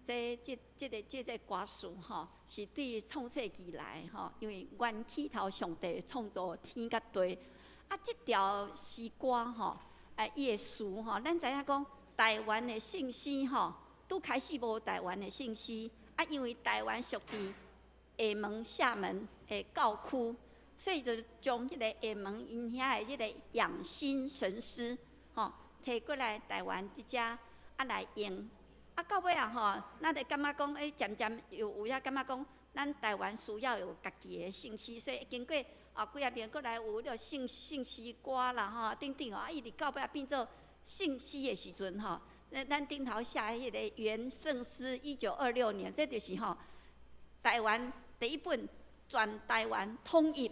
這這這个這个歌詞吼，是對創世記來吼，因為原起頭上帝創造天佮地，啊，這條詩歌吼，啊，伊的詞吼，咱知影講台灣的聖詩吼，拄開始無台灣的聖詩，啊，因為台灣屬佇廈門、廈門的教區，所以就將彼個廈門𪜶遐的彼個養心神師吼，提過來台灣這遮啊來用。啊，到尾啊吼，咱就感覺講，欸，漸漸又有影感覺講，咱台灣需要有家己的聖詩，所以經過啊幾仔遍，閣來有彼個聖聖詩歌啦吼，等等吼，啊，一直到尾仔變做聖詩的時陣吼，咱咱頂頭寫彼個原聖詩，1926年，這就是吼台灣第一本全台灣統一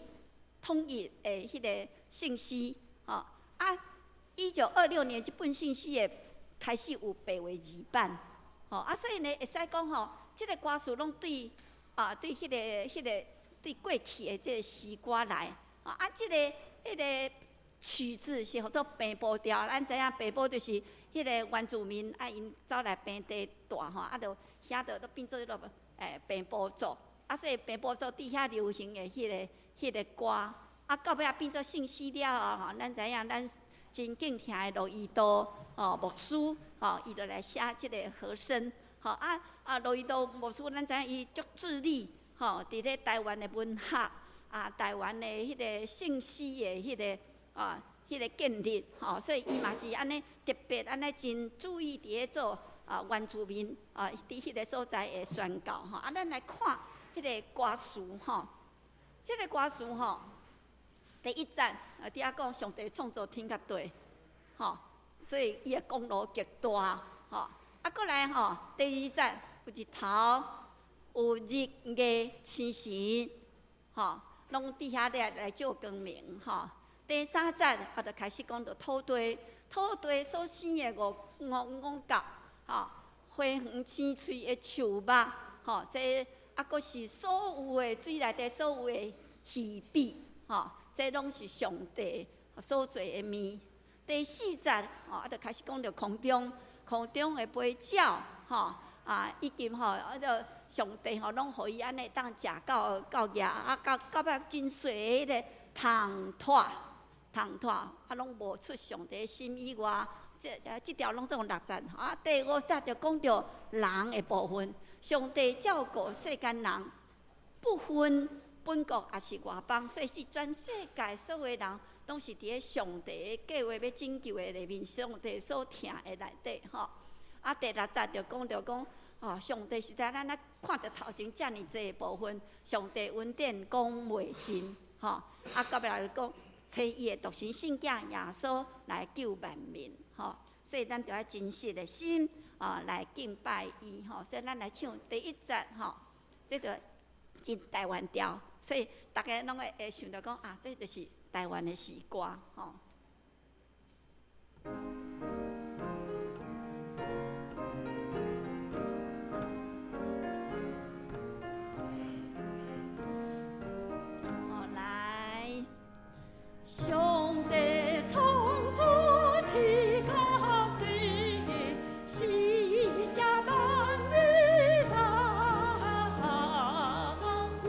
統一的彼個聖詩，吼啊，1926年這本聖詩的開始有白話字版。吼啊，所以呢，會使講吼，這个歌詞攏對啊，對彼个彼个對過去的這个詩歌來，啊，這个彼个曲子是號做平埔調，咱知影平埔就是彼個原住民啊，𪜶走來平地住吼，啊，就遐就都變做彼个平埔族，啊，所以平埔族佇遐流行的彼个彼个歌，啊，到尾仔變做聖詩了後吼，咱知影咱真敬聽的羅伊道吼牧師吼，伊就來寫這个和聲，吼啊啊羅伊道牧師，咱知影伊足致力吼，佇咧台灣的文學啊，台灣的彼个聖詩的彼个啊，彼个建立吼，所以伊嘛是按呢特別按呢真注意佇咧做啊原住民啊佇彼个所在的宣教吼。啊，咱來看彼个歌詞吼，這个歌詞吼。第一節啊，佇遐講上帝創造天佮地，吼，所以伊的功勞極大，吼。啊，閣來吼，第二節有日頭，有日月星辰，吼，攏佇遐咧來照光明，吼。第三節啊，就開始講著土地，土地所生的五五五穀，吼，花園青翠的樹木，吼，這啊，閣是所有的水內底所有的魚鱉，吼。這攏是上帝所做的物。第四節，吼，啊，就開始講著空中，空中的飛鳥，吼，啊，以及吼，啊，就上帝吼，攏予伊按呢當食到到額，啊，到到尾真細彼个蟲蟀，蟲蟀，啊，攏無出上帝心意外。這這條攏總六節，啊，第五節就講著人的部分，上帝照顧世間人，不分本國抑是外邦，所以是全世界所有人，攏是佇咧上帝的計劃欲拯救的內面，上帝所疼的內底吼。啊，第六節就講著講，哦，上帝實在咱咧看著頭前遮爾濟的部分，上帝恩典講袂盡，吼。啊，到尾來就講，差伊的獨生聖子耶穌來救萬民，吼。所以咱著愛真實的心，啊，來敬拜伊，吼。所以咱來唱第一節，吼，這個真台灣調。所以逐家攏會會想著講啊，這就是台灣的詩歌，吼。好，來，上帝創造天佮地，是這萬物單位，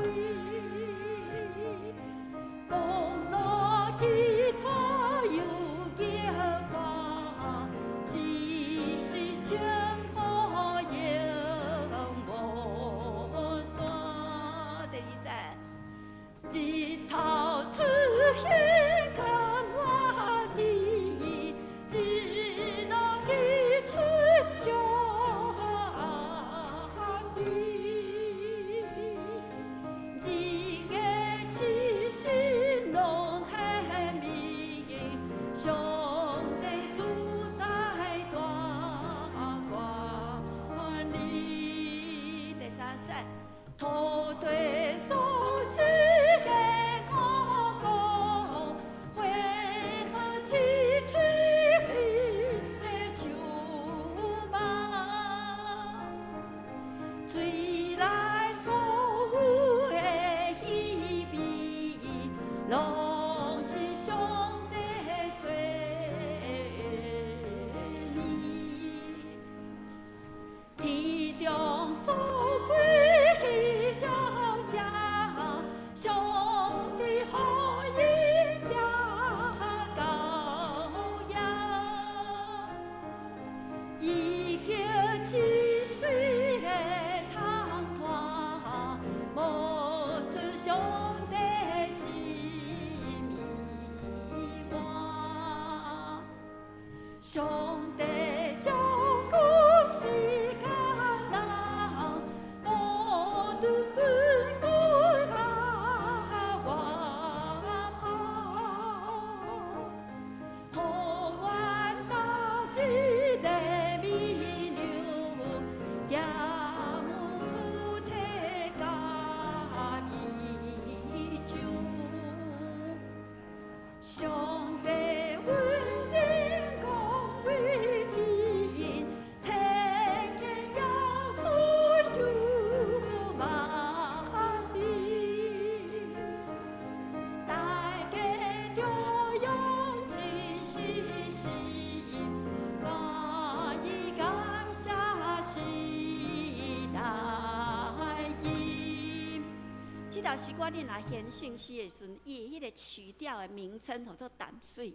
功勞巨大又極懸，業務土體佮伊唱。上帝恩典光偉真，差遣耶穌救萬民，大家著用真實心，加以感謝時代音。這條詩歌恁若編聖詩的時陣，伊的彼個曲調的名稱號做淡水，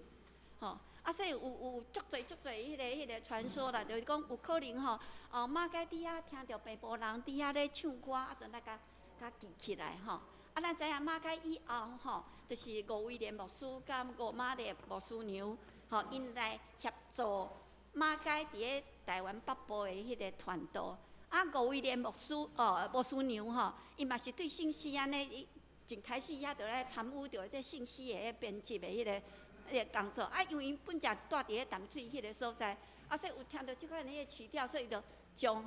吼啊，所以有足濟足濟彼個傳說啦，就是講有可能吼，哦，馬偕佇遐聽著北部人佇遐咧唱歌，啊，陣來共記起來吼。啊，咱知影馬偕以後吼，就是吳威廉牧師佮吳瑪麗牧師娘，吼，𪜶來協助馬偕佇咧台灣北部的彼個傳道。啊，吳威廉牧師哦，牧師娘吼，伊嘛是對聖詩按呢，伊真開始遐就來參與著這聖詩的編輯的彼個工作。啊，因為𪜶本正蹛佇咧淡水彼個所在，啊，所以有聽著這款彼個曲調，所以就將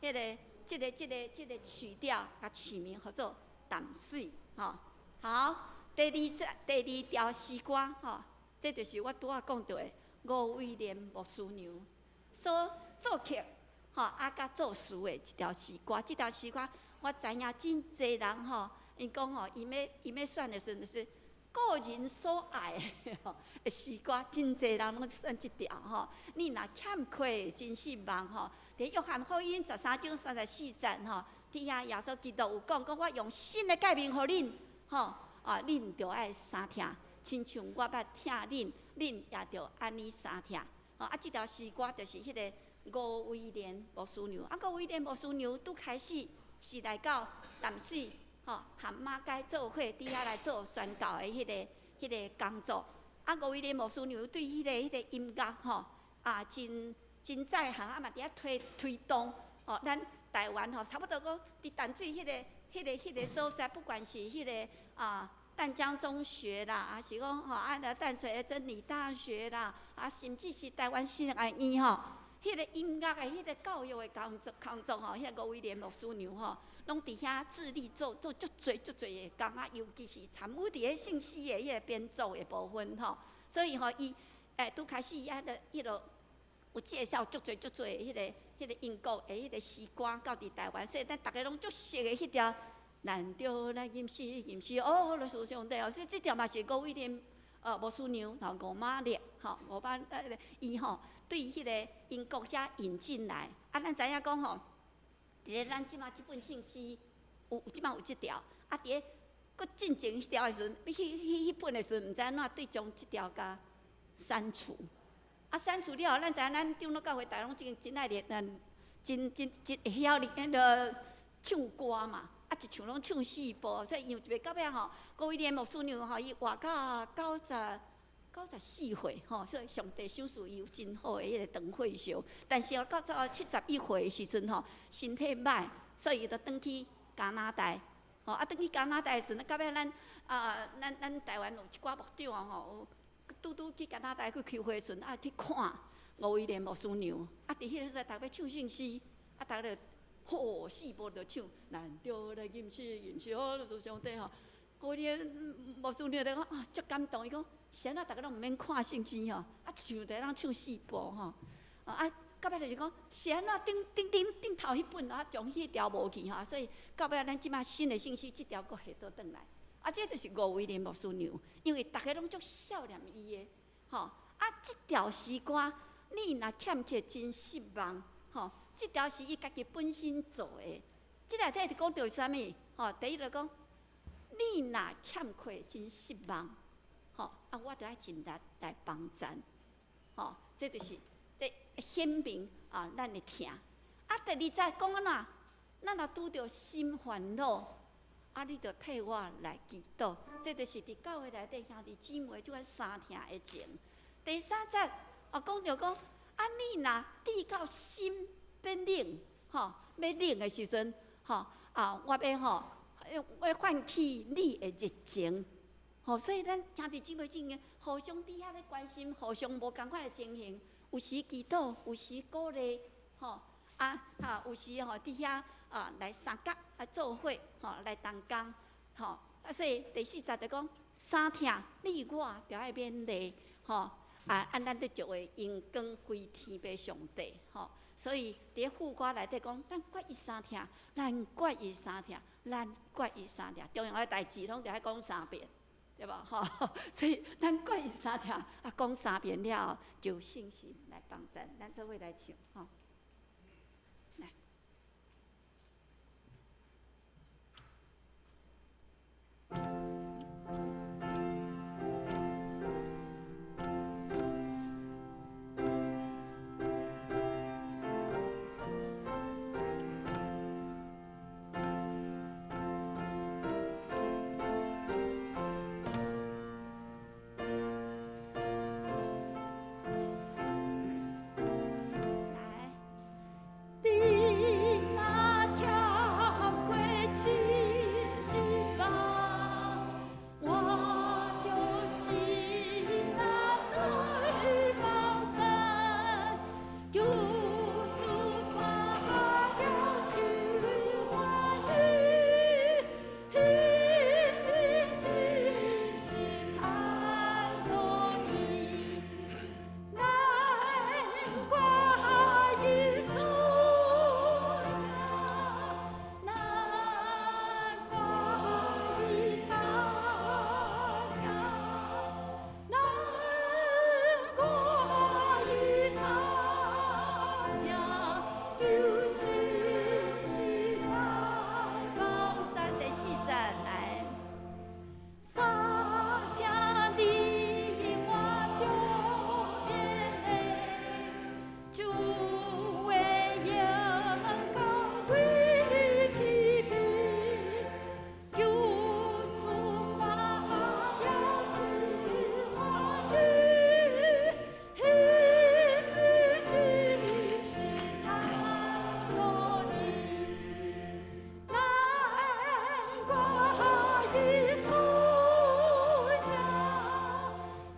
彼個、這個、這個、這個曲調，共取名號做淡水，吼。好，第二節第二條詩歌，吼，這就是我拄仔講著的吳威廉牧師娘所作曲，吼，啊，佮作詞的一條詩歌。這條詩歌我知影真濟人吼，𪜶講吼，伊欲選的時陣就是個人所愛的詩歌，真濟人攏選這條吼。你若欠缺真失望吼。佇約翰福音13章34節吼，佇遐耶穌基督有講，講我用新的誡命予恁，吼啊，恁著愛相疼，親像我捌疼恁，恁也著按呢相疼。吼啊，這條詩歌就是彼個吳威廉牧師娘。啊，吳威廉牧師娘拄開始是來到淡水，吼，和馬偕做伙佇遐來做宣教的彼個工作。啊，吳威廉牧師娘對彼個音樂吼，啊，真真在行，啊嘛佇遐推動，吼，咱台灣吼，差不多講佇淡水彼個所在，不管是彼個啊淡江中學啦，還是講吼啊淡水的真理大學啦，啊，甚至是台灣神學院吼，彼個音樂的彼個教育的工作吼，彼個吳威廉牧師娘吼，攏佇遐致力做足濟足濟的工啊，尤其是參與佇咧聖詩的彼個編作的部分吼。所以吼，伊拄開始遐個彼落有介紹足濟足濟彼個英國的彼個詩歌到佇台灣，所以咱逐家攏足熟的彼條。咱著來吟詩吟詩，哦，樂事上帝哦，這條嘛是吳威廉牧師娘吼吳瑪麗吼吳瑪伊吼對彼個英國遐引進來，啊，咱知影講吼，佇咧咱這馬這本聖詩有這馬有這條，啊，佇咧閣進前彼條的時陣，彼本的時陣，毋知按怎對將這條共刪除，啊，刪除了後，咱知影咱長老教會逐家攏真真愛練，真真真會曉咧彼個唱歌嘛。啊，一唱攏唱四部，所以因為一袂到尾吼，吳威廉牧師娘吼，伊活到94歲吼，所以上帝賞賜伊有真好的彼個長歲壽。但是哦，到71歲的時陣吼，身體歹，所以伊就轉去加拿大。吼，啊，轉去加拿大的時陣，到尾咱啊，咱台灣有一寡牧長吼，拄拄去加拿大去開會的時陣，啊，去看吳威廉牧師娘。啊，佇彼個所在，逐家唱聖詩，啊，逐家就吼，四部就唱，咱著來吟詩吟詩，好，主上帝吼。吳威廉牧師娘就講啊，足感動，伊講是按怎逐家攏毋免看聖經吼，啊，唱就會當唱四部吼。啊，到尾就是講是按怎頂頂頂頂頭彼本啊，將彼條無去吼，所以到尾咱這馬新的聖詩，這條閣下倒轉來。啊，這就是吳威廉牧師娘，因為逐家攏足少念伊的，吼。啊，這條詩歌你若欠缺真失望，吼。這條是伊家己本身做的。這內底就講著啥物？吼，第一就講，你若欠缺真失望，吼，啊，我著愛盡力來幫贊，吼，這就是這顯明啊，咱的疼。啊，第二節講按怎？咱若拄著心煩惱，啊，你著替我來祈禱。這就是佇教會內底兄弟姊妹這款相疼的情。第三節啊，講著講，啊，你若至到心欲冷，吼，欲冷的時陣，吼，啊，我欲吼，我喚起你的熱情，吼，所以咱兄弟姊妹之間互相佇遐咧關心，互相無仝款的情形，有時祈禱，有時鼓勵，吼，啊，啊，哈，有時吼佇遐啊來相佮啊做伙吼來同工吼，啊，所以第四節就講三疼，你我著愛勉勵吼，啊，按咱得就會榮光歸天父上帝吼。所以佇咧副歌內底講，咱決意相疼，咱決意相疼，咱決意相疼，重要的代誌攏著愛講三遍，對無吼？所以咱決意相疼，啊，講三遍了後，就聖神來幫咱，咱做伙來唱吼。來。來，你若欠過70萬，我就盡力來幫贊，求主看了就歡喜，彼真是趁多年。難掛伊輸家，難掛伊相疼，難掛伊相疼，求聖神來幫贊。第四節來。三疼你我著勉勵，主的榮光歸天父，求主看了就歡喜，彼真是趁多年。難掛伊輸家，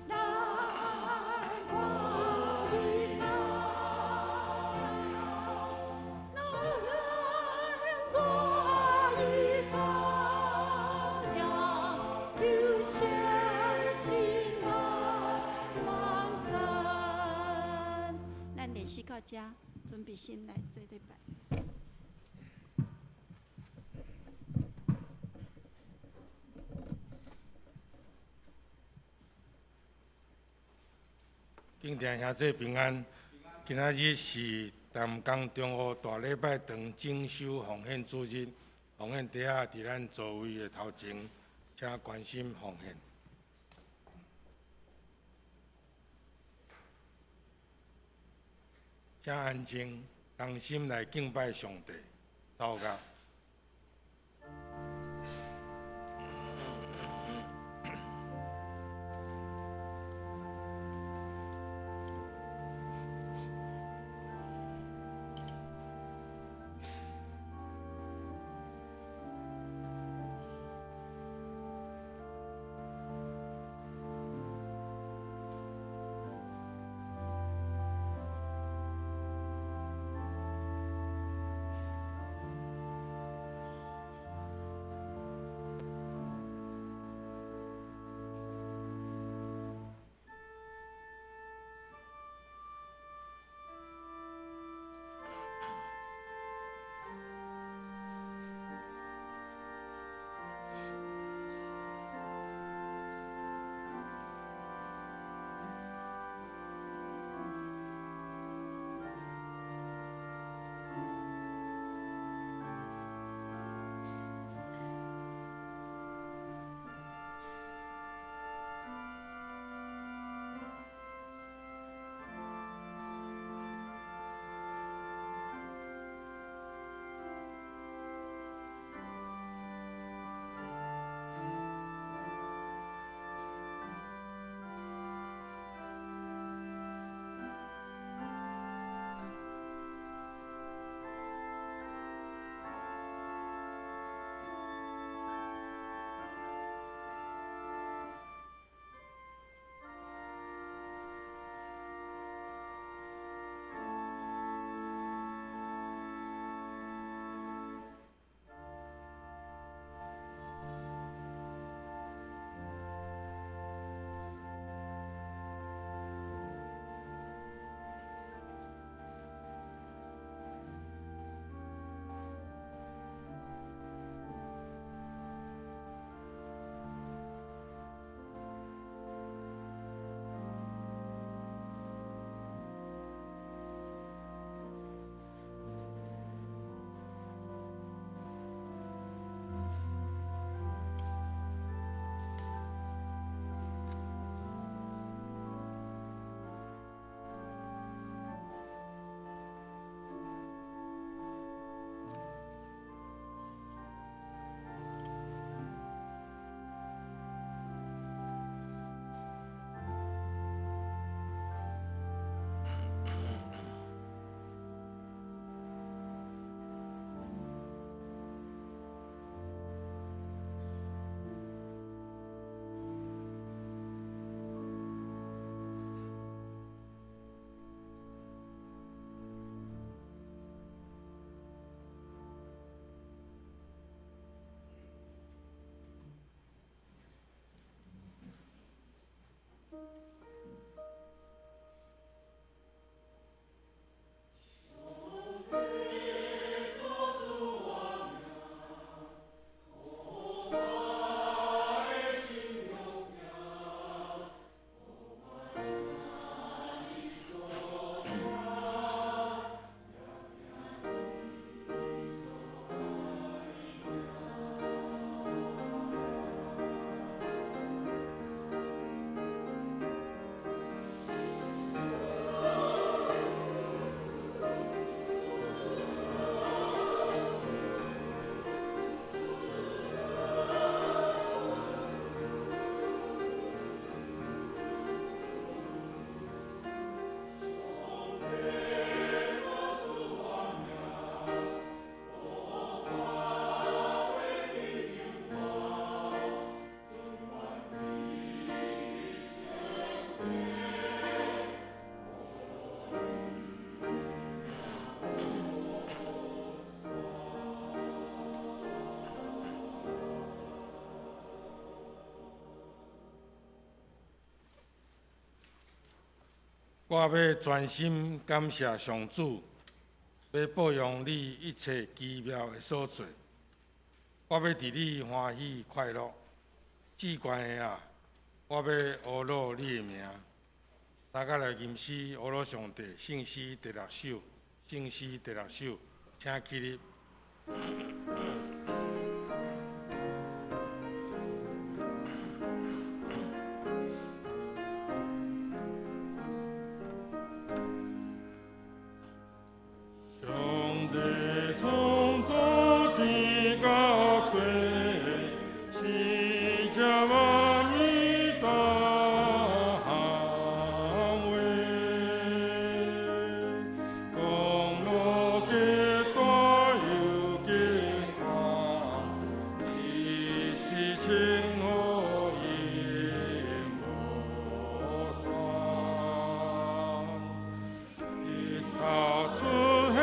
難掛伊相疼，難掛伊相疼，求聖神來幫贊。咱練習到這，準備心來做禮拜。敬天兄弟平安，今仔日是淡江中學大禮拜堂整修奉獻主日，奉獻袋仔佇咱座位的頭前，請關心奉獻。請安靜，同心來敬拜上帝，奏樂。我欲專心感謝上主，欲報揚你一切奇妙的所做。我欲佇你歡喜快樂，至懸的啊！我欲阿魯你的名。三個來吟詩，阿魯上帝，聖詩第六首，聖詩第六首，請起立。上帝創造天佮地，是這萬物大項話，講路極大又極寬，只是稱呼永無散。日頭出現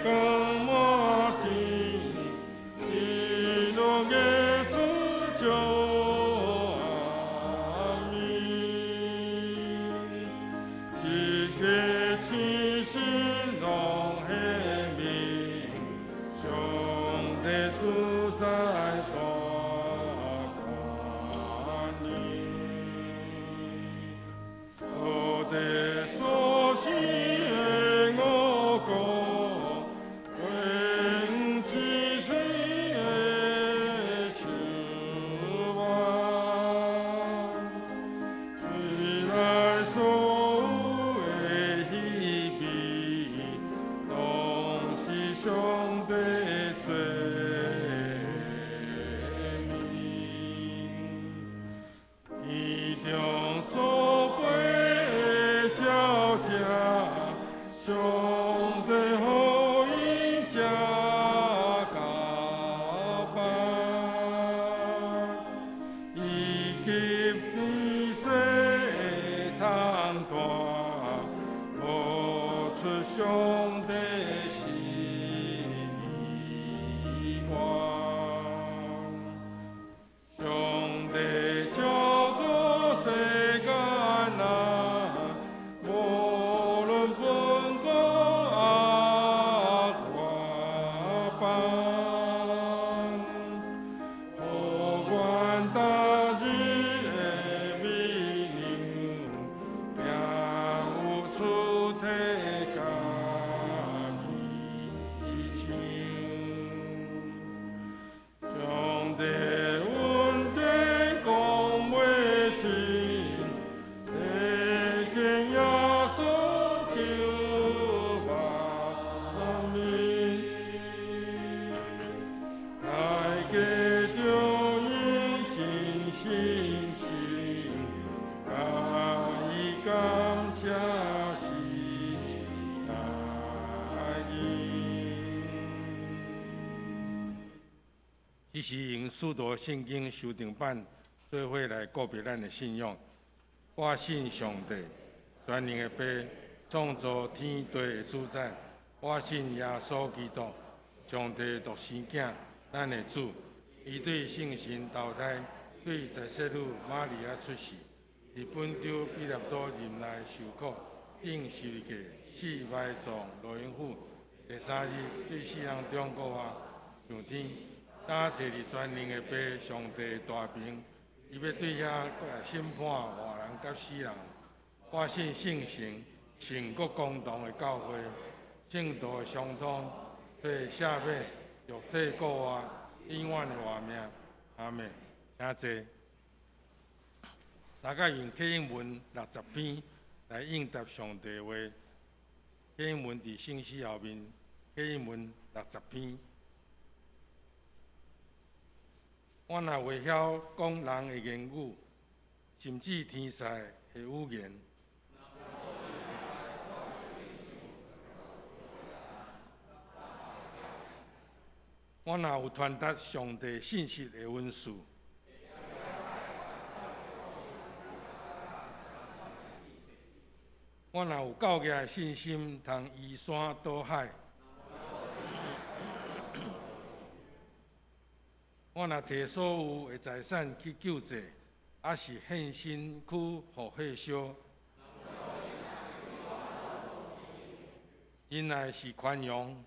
光滿天，日落月出照暗暝。日月星星攏顯明，上帝主宰大權能。土地所生的五穀，花園青翠的樹木，水內所有的魚味，攏是上帝做物。天中所飛的鳥隻，上帝予𪜶食到飽，以及天細的蟲豸，無出上帝心意外。上帝照顧世間啊，無論貧富抑偌貧，予阮逐日的米糧，並有出體佮衣裳。上帝恩典講袂盡，世間耶穌救萬民，大家著用真信心，共伊感謝是愛人。這是用使徒聖經修訂版做伙來告別咱的信仰。我信上帝，全能的父，創造天地的主宰。我信耶穌基督，上帝獨生囝，咱的主。伊對聖神投胎，對在聖女瑪利亞出世，佇本丟彼拉多任內受苦，釘十字架，死埋葬落陰府。第三日對死人中復活，上天。今坐佇全能的父上帝大爿，伊欲對遐來審判活人佮死人。我信聖神，聖國公同的教會，聖徒的相通，罪赦免，肉體復活，永遠的活命。阿們，請坐。大家用啟應文60篇來應答上帝話。啟應文佇聖詩後面，啟應文60篇。我若會曉講人的言語，甚至天使的語言，我若有傳達上帝信息的恩賜，我若有夠額的信心，通移山倒海。我若提所有的財產去救濟，抑是獻身軀予火燒，仁愛是寬容，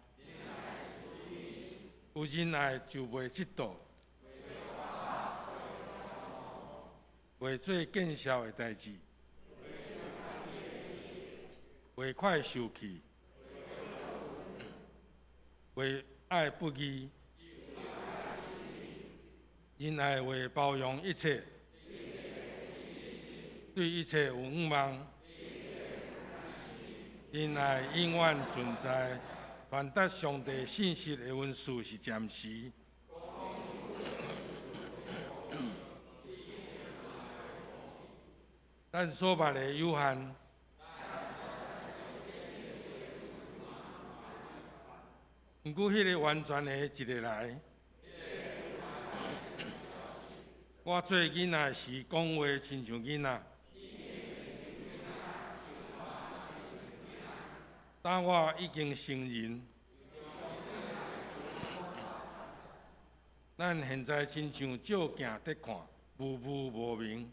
有仁愛就袂嫉妒，袂做見笑的代誌，袂快受氣，袂愛不義。仁愛會包容一切，對一切有向望。仁愛永遠存在，傳達上帝信息的恩賜是暫時。咱所捌的有限，毋過彼个完全的一个來。我做囡仔時講話親像囡仔，當我已經成人，咱現在親像照鏡佇看，霧霧無明。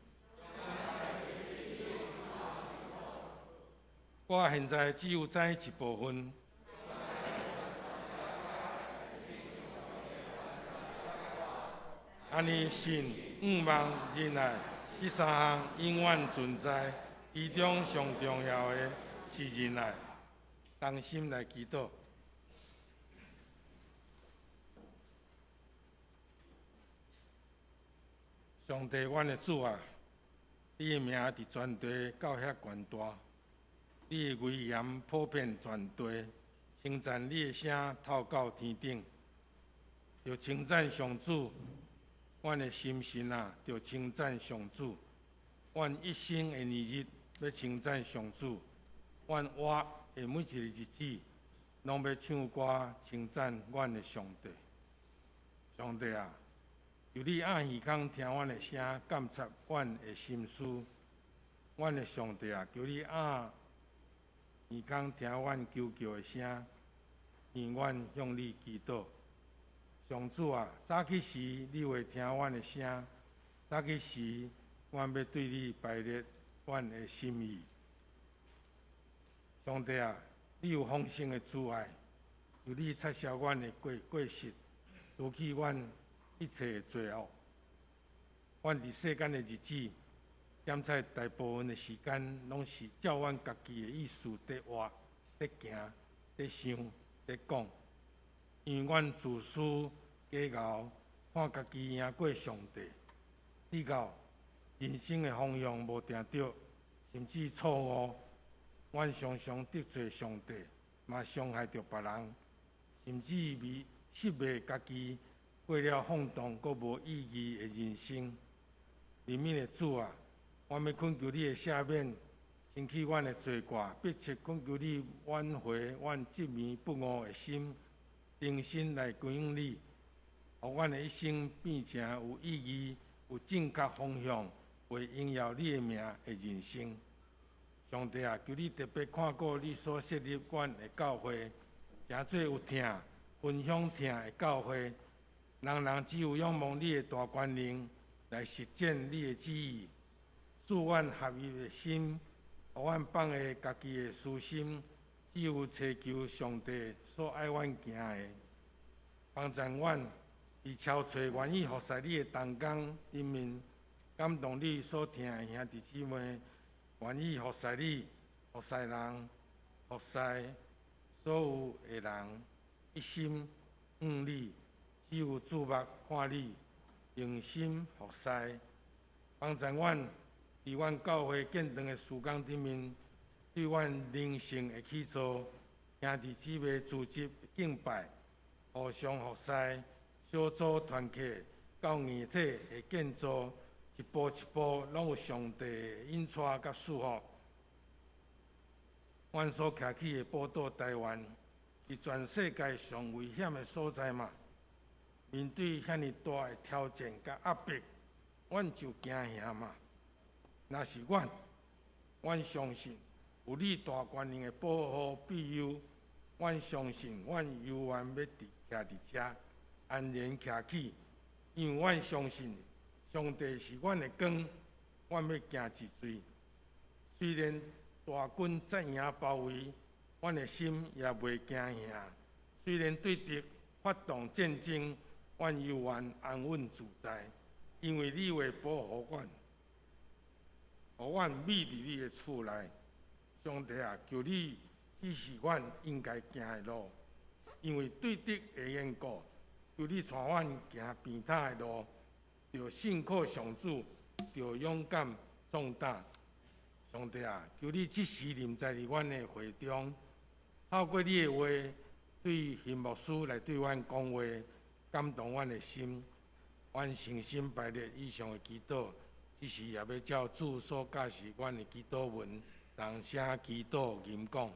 我現在只有知一部分。按呢信、向望、仁愛，這三項永遠存在。其中上重要的是仁愛。同心來祈禱。上帝，阮的主啊，你的名佇全地到遐懸大，你的威嚴普遍全地，稱讚你的聲透到天頂，著稱讚上主。阮的心神啊，著稱讚上主；阮一生的年日，欲稱讚上主；阮活的每一个日子，攏欲唱歌稱讚阮的上帝。上帝啊，求你暗耳孔聽阮的聲，監察阮的心思。阮的上帝啊，求你暗耳孔聽阮求叫的聲，聽阮向你祈禱。上主啊，早起時你會聽阮的聲，早起時阮欲對你排列阮的心意。上帝啊，你有豐盛的慈愛，求你擦拭阮的過失，除去阮一切的罪惡。阮佇世間的日子，檢採大部分的時間，攏是照阮家己的意思佇活、佇行、佇想、佇講，因為阮自私。計較看家己贏過上帝，直到人生的方向無定著，甚至錯誤，阮常常得罪上帝，嘛傷害著別人，甚至迷失迷家己，過了放蕩閣無意義的人生。憐憫的主啊，阮欲懇求你的赦免，清去阮的罪過，迫切懇求你挽回阮執迷不悟的心，重新來歸向你。予阮的一生變成有意義、有正確方向、為榮耀你的名的人生。上帝啊，求你特別看顧你所設立阮的教會，成做有疼、分享疼的教會。人人只有仰望你的大權能來實踐你的旨意，賜阮合一的心，予阮放下家己的私心，只有尋求上帝所愛阮行的，幫助阮。佇超揣願意服侍你的同工頂面，感動你所疼的兄弟姊妹，願意服侍你、服侍人、服侍所有的人，一心向你，只有注目看你，用心服侍，幫助阮佇阮教會建堂的事工頂面，對阮靈性的起造，兄弟姊妹組織敬拜，互相服侍。小組團契到硬體的建造，一步一步攏有上帝的引帶佮祝福。阮所徛起的寶島台灣，是全世界上危險的所在嘛。面對遐爾大的挑戰佮壓迫，阮就驚嚇嘛。若是阮，阮相信有你大權能的保護庇佑，阮相信阮猶原欲佇徛佇遮。安然徛起，因為阮相信上帝是阮的光，阮欲行一喙。雖然大軍陣營包圍，阮的心也袂驚嚇。雖然對敵發動戰爭，阮猶原安穩自在，因為你會保護阮，予阮覕佇你的厝內。上帝啊，求你指示阮應該行的路，因為對敵的緣故，求你帶阮行平坦的路，著信靠上主，著勇敢壯膽。上帝啊，求你這時臨在佇阮的會中，透過你的話，對邢牧師來對阮講話，感動阮的心。阮誠心排列以上的祈禱，這時也欲照主所教示阮的祈禱文，同聲祈禱吟講。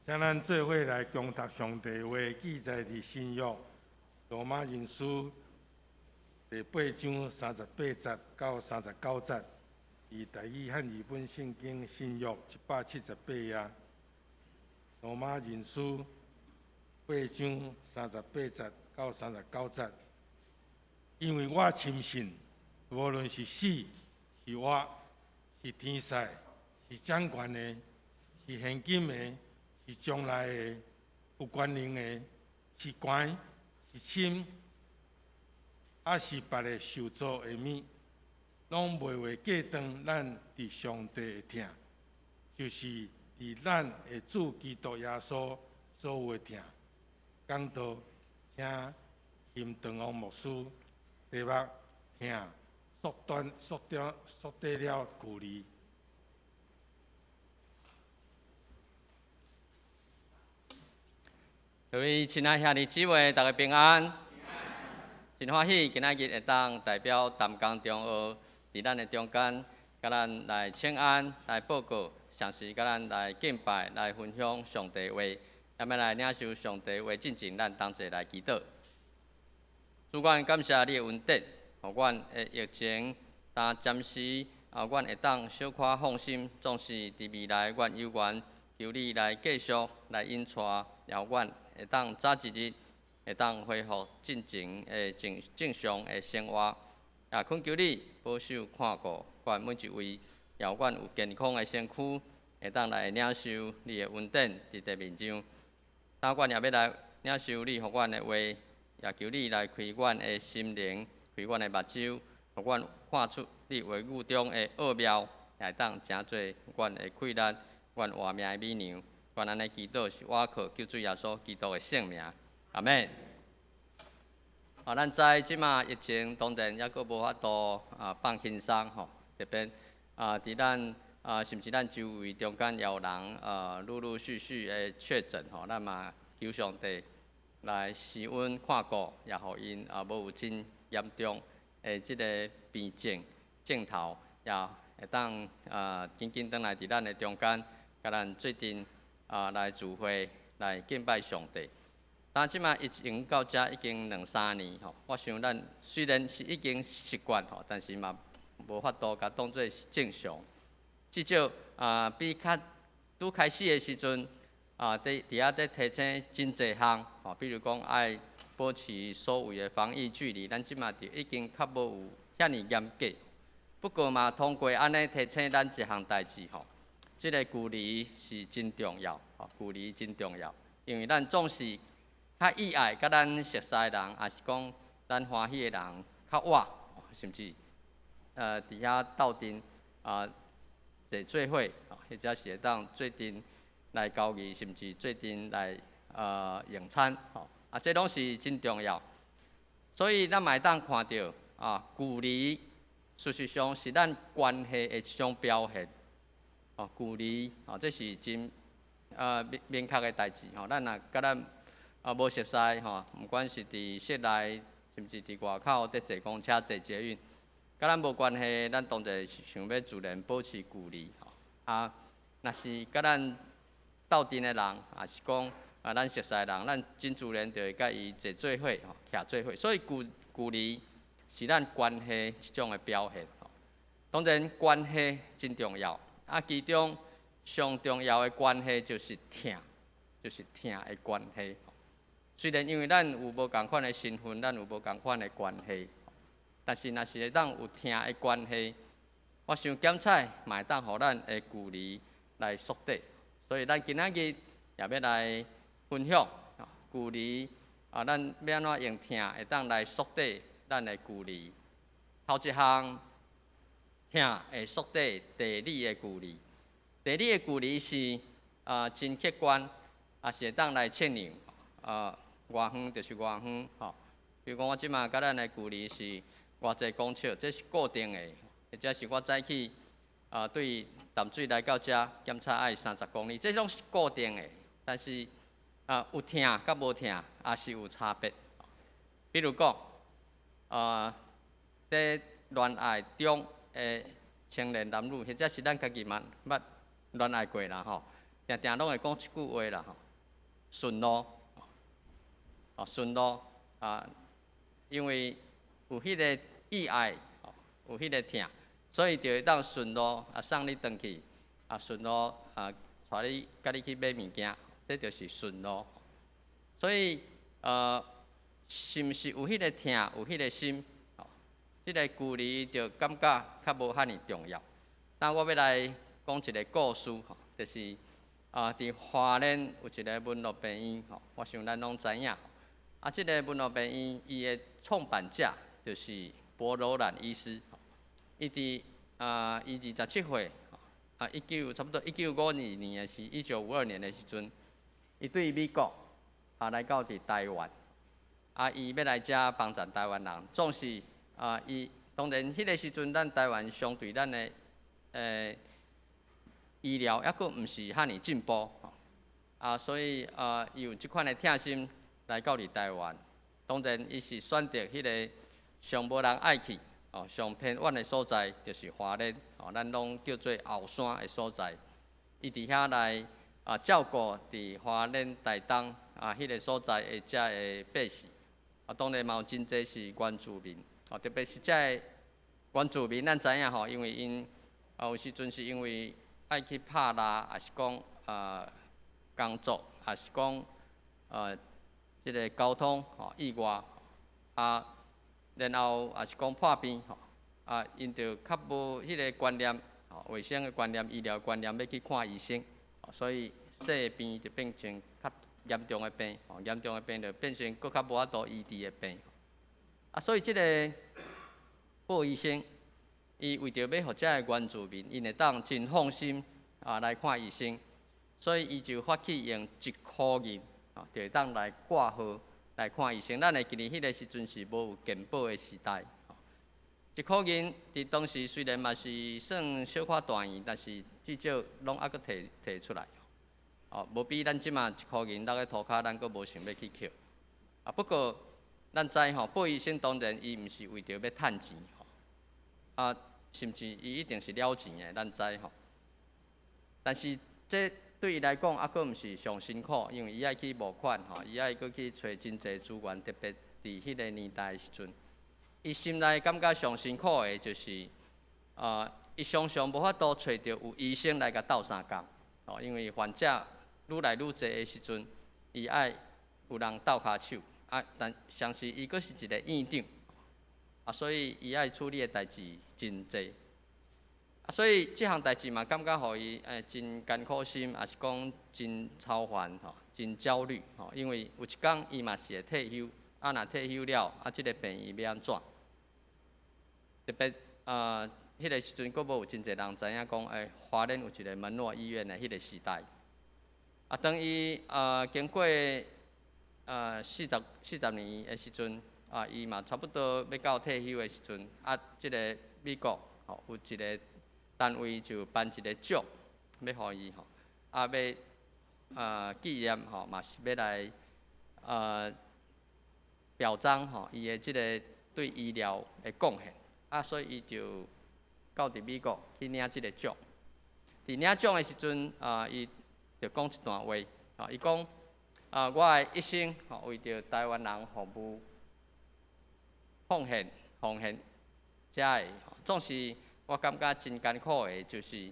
請咱做伙來共讀上帝話，記載佇新約羅馬人書第八章三十八節到三十九節，佇台語漢語本聖經新約178頁。羅馬人書八章三十八節到三十九節，因為我深信，無論是死是活，是天使，是掌權的，是現今的，是將來的，有權能的，是懸是深，抑是別个受造的物，攏袂會隔斷咱佇上帝的疼，就是佇咱的主基督耶穌所有的疼。講道，請林長王牧師題目疼縮短、縮短、縮短了距離。各位親愛兄弟姊妹，大家平安。真歡喜，今仔日會當代表淡江中學，佇咱的中間，共咱來請安、來報告，同時共咱來敬拜、來分享上帝話。咱欲來領受上帝話進前，咱同齊來祈禱。主，阮感謝你的恩典，予阮的疫情，但暫時啊，阮會當小可放心，總是佇未來，阮有緣求你來繼續來引帶，予阮會當早一日會當恢復進前的正正常的生活。也懇求你保守看顧阮每一位，予阮有健康的身軀，會當來領受你的恩典佇地面上。當阮也欲來領受你予阮的話，也求你來開阮的心靈，開阮的目睭，予阮看出你話語中的奧妙，也會當成做阮的氣力，阮活命的米糧。阮按呢祈禱是倚靠救主耶穌基督的聖名，阿們。啊，咱知這馬疫情當然猶閣無法度啊放輕鬆吼，特別啊，佇咱啊，甚至咱周圍中間也有人啊陸陸續續的確診吼，咱嘛求上帝來施恩看顧，也予𪜶啊無有真嚴重的這个病症症頭，也會當啊緊緊轉來佇咱的中間，共咱做陣啊來聚會來敬拜上帝。但這馬疫情到遮已經兩三年吼，我想咱雖然是已經習慣吼，但是嘛無法度共當做是正常。至少啊，比較拄開始的時陣啊，佇佇遐佇提醒真濟項吼，比如講愛保持所謂的防疫距離，咱這馬就已經較無有遐爾嚴格。不過嘛，通過按呢提醒咱一項代誌吼，這个距離是真重要，吼，距離真重要，因為咱總是較意愛佮咱熟似的人，抑是講咱歡喜的人較倚，甚至佇遐鬥陣啊坐做伙，或者是會當做陣來交誼，甚至做陣來用餐，吼，啊，這攏是真重要。所以咱嘛會當看著啊，距離事實上是咱關係的一種表現。哦，距離哦，這是真明明確的代誌吼。咱若佮咱啊無熟似吼，毋管是佇室內，甚至佇外口佇坐公車、坐捷運，佮咱無關係，咱當然想欲自然保持距離吼。啊，若是佮咱鬥陣的人，抑是講啊咱熟似的人，咱真自然就會佮伊坐做伙吼，徛做伙。所以距距離是咱關係一種的表現吼。當然關係真重要。啊，其中上重要的關係就是疼，就是疼的關係。雖然因為咱有無仝款的身份，咱有無仝款的關係，但是若是會當有疼的關係，我想檢採嘛會當予咱的距離來縮短。所以咱今仔日也欲來分享距離啊，咱欲按怎用疼會當來縮短咱的距離。頭一項，疼會縮短地理的距離。地理的距離是啊真客觀，也是會當來測量。啊，偌遠就是偌遠吼。比如講，我這馬佮咱的距離是偌濟公尺，這是固定的。或者是我早起啊對淡水來到遮檢查愛30公里，這攏是固定的。但是啊有疼佮無疼也是有差別。比如講，啊，佇戀愛中的青年男女，或者是咱家己嘛捌戀愛過啦吼，定定攏會講一句話啦吼。順路，哦，順路啊，因為有彼個意愛，有彼個疼，所以就會當順路啊送你轉去，啊順路啊帶你共你去買物件，這就是順路。所以是毋是有彼個疼，有彼個心，哦，這個距離就感覺較無遐爾重要。那我欲來講一个故事，吼，就是啊，佇花蓮有一个門諾病院，吼，我想咱攏知影。啊，這个門諾病院伊的創辦者就是薄柔蘭醫師。伊佇啊，伊27歲，啊，差不多1952年的時，1952年的時陣，伊對美國啊來到佇台灣，啊，伊欲來遮幫贊台灣人，總是啊，伊當然彼个時陣，咱台灣相對咱的醫療猶閣毋是遐爾進步，啊，所以啊，伊有這款的疼心來到佇台灣。當然，伊是選擇彼个上無人愛去，哦，上偏遠的所在，就是花蓮，哦，咱攏叫做後山的所在。伊佇遐來啊照顧佇花蓮台東啊彼个所在的遮的百姓。啊，當然嘛有真濟是原住民，哦，特別是遮个原住民，咱知影吼，因為𪜶啊有時陣是因為愛去拍獵，抑是講工作，抑是講這个交通吼意外啊，然後抑是講破病吼，啊，𪜶就較無彼个觀念，吼，衛生的觀念、醫療觀念，欲去看醫生，所以細的病就變成較嚴重的病，吼，嚴重的病就變成閣較無法度醫治的病。啊，所以這个布醫生，伊為著欲予遮个原住民，𪜶會當真放心啊來看醫生，所以伊就發起用一箍銀，啊，就會當來掛號來看醫生。咱會記得彼个時陣是無有健保的時代，一箍銀佇當時雖然嘛是算小可大錢，但是至少攏猶閣提提出來，哦，無比咱這馬一箍銀落咧塗跤，咱閣無想欲去抾。啊，不過咱知吼，布醫生當然伊毋是為著欲趁錢，吼，啊，甚至伊一定是了錢的，咱知吼。但是這對伊來講，猶閣毋是上辛苦，因為伊愛去募款吼，伊愛閣去揣真濟資源，特別佇彼个年代的時陣，伊心內感覺上辛苦的就是，伊常常無法度揣著有醫生來共鬥相共，哦，因為患者愈來愈濟的時陣，伊愛有人鬥跤手，啊，但同時伊閣是一个院長，啊，所以伊愛處理的代誌真濟。啊，所以這項代誌嘛，感覺予伊真艱苦心，抑是講真操煩吼，真焦慮吼。因為有一工伊嘛是會退休，啊，若退休了，啊，這个病院欲按怎？特別啊，彼个時陣閣無有真濟人知影講，花蓮有一个門諾醫院的彼个時代。啊，當伊經過40年的時陣，啊，伊嘛差不多欲到退休的時陣，啊，這个美國吼有一个單位就頒一个獎，欲予伊吼，啊，欲紀念吼，嘛是欲來表彰吼伊的這个對醫療的貢獻，啊，所以伊就到佇美國去領這个獎。佇領獎的時陣，啊，伊就講一段話，啊，伊講啊，我的一生吼為著台灣人服務、奉獻、奉獻，遮的，總是我感覺真艱苦的，就是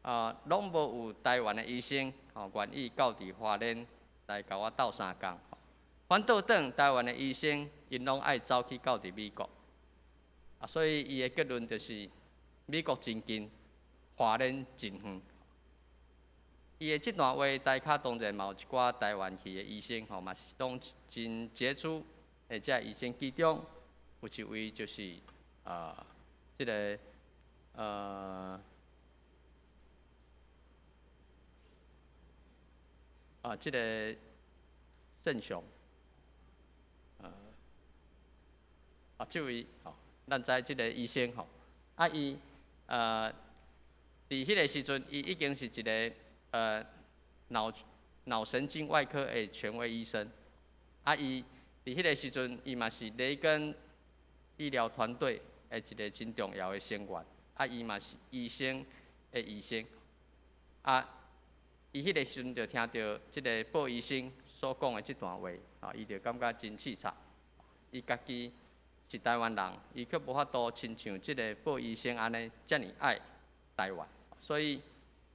啊，攏無有台灣的醫生吼願意到佇花蓮來共我鬥相共。反倒轉台灣的醫生，𪜶攏愛走去到佇美國。啊，所以伊的結論就是美國真近，花蓮真遠。伊的這段話，台跤當然嘛有一寡台灣去的醫生吼，嘛是攏真傑出的這醫生，其中有一位就是啊，這个這个鄭雄，啊，這位吼，咱知這个醫生吼，啊，伊佇彼个時陣，伊已經是一个腦神經外科的權威醫生，啊，伊佇彼个時陣，伊嘛是雷根醫療團隊的一个真重要的成員，啊，伊嘛是醫生的醫生，啊，伊彼个時陣就聽著這个布醫生所所講的這段話，啊，伊就感覺真淒慘。伊家己是台灣人，伊卻無法度親像這个布醫生按呢遮爾愛台灣，所以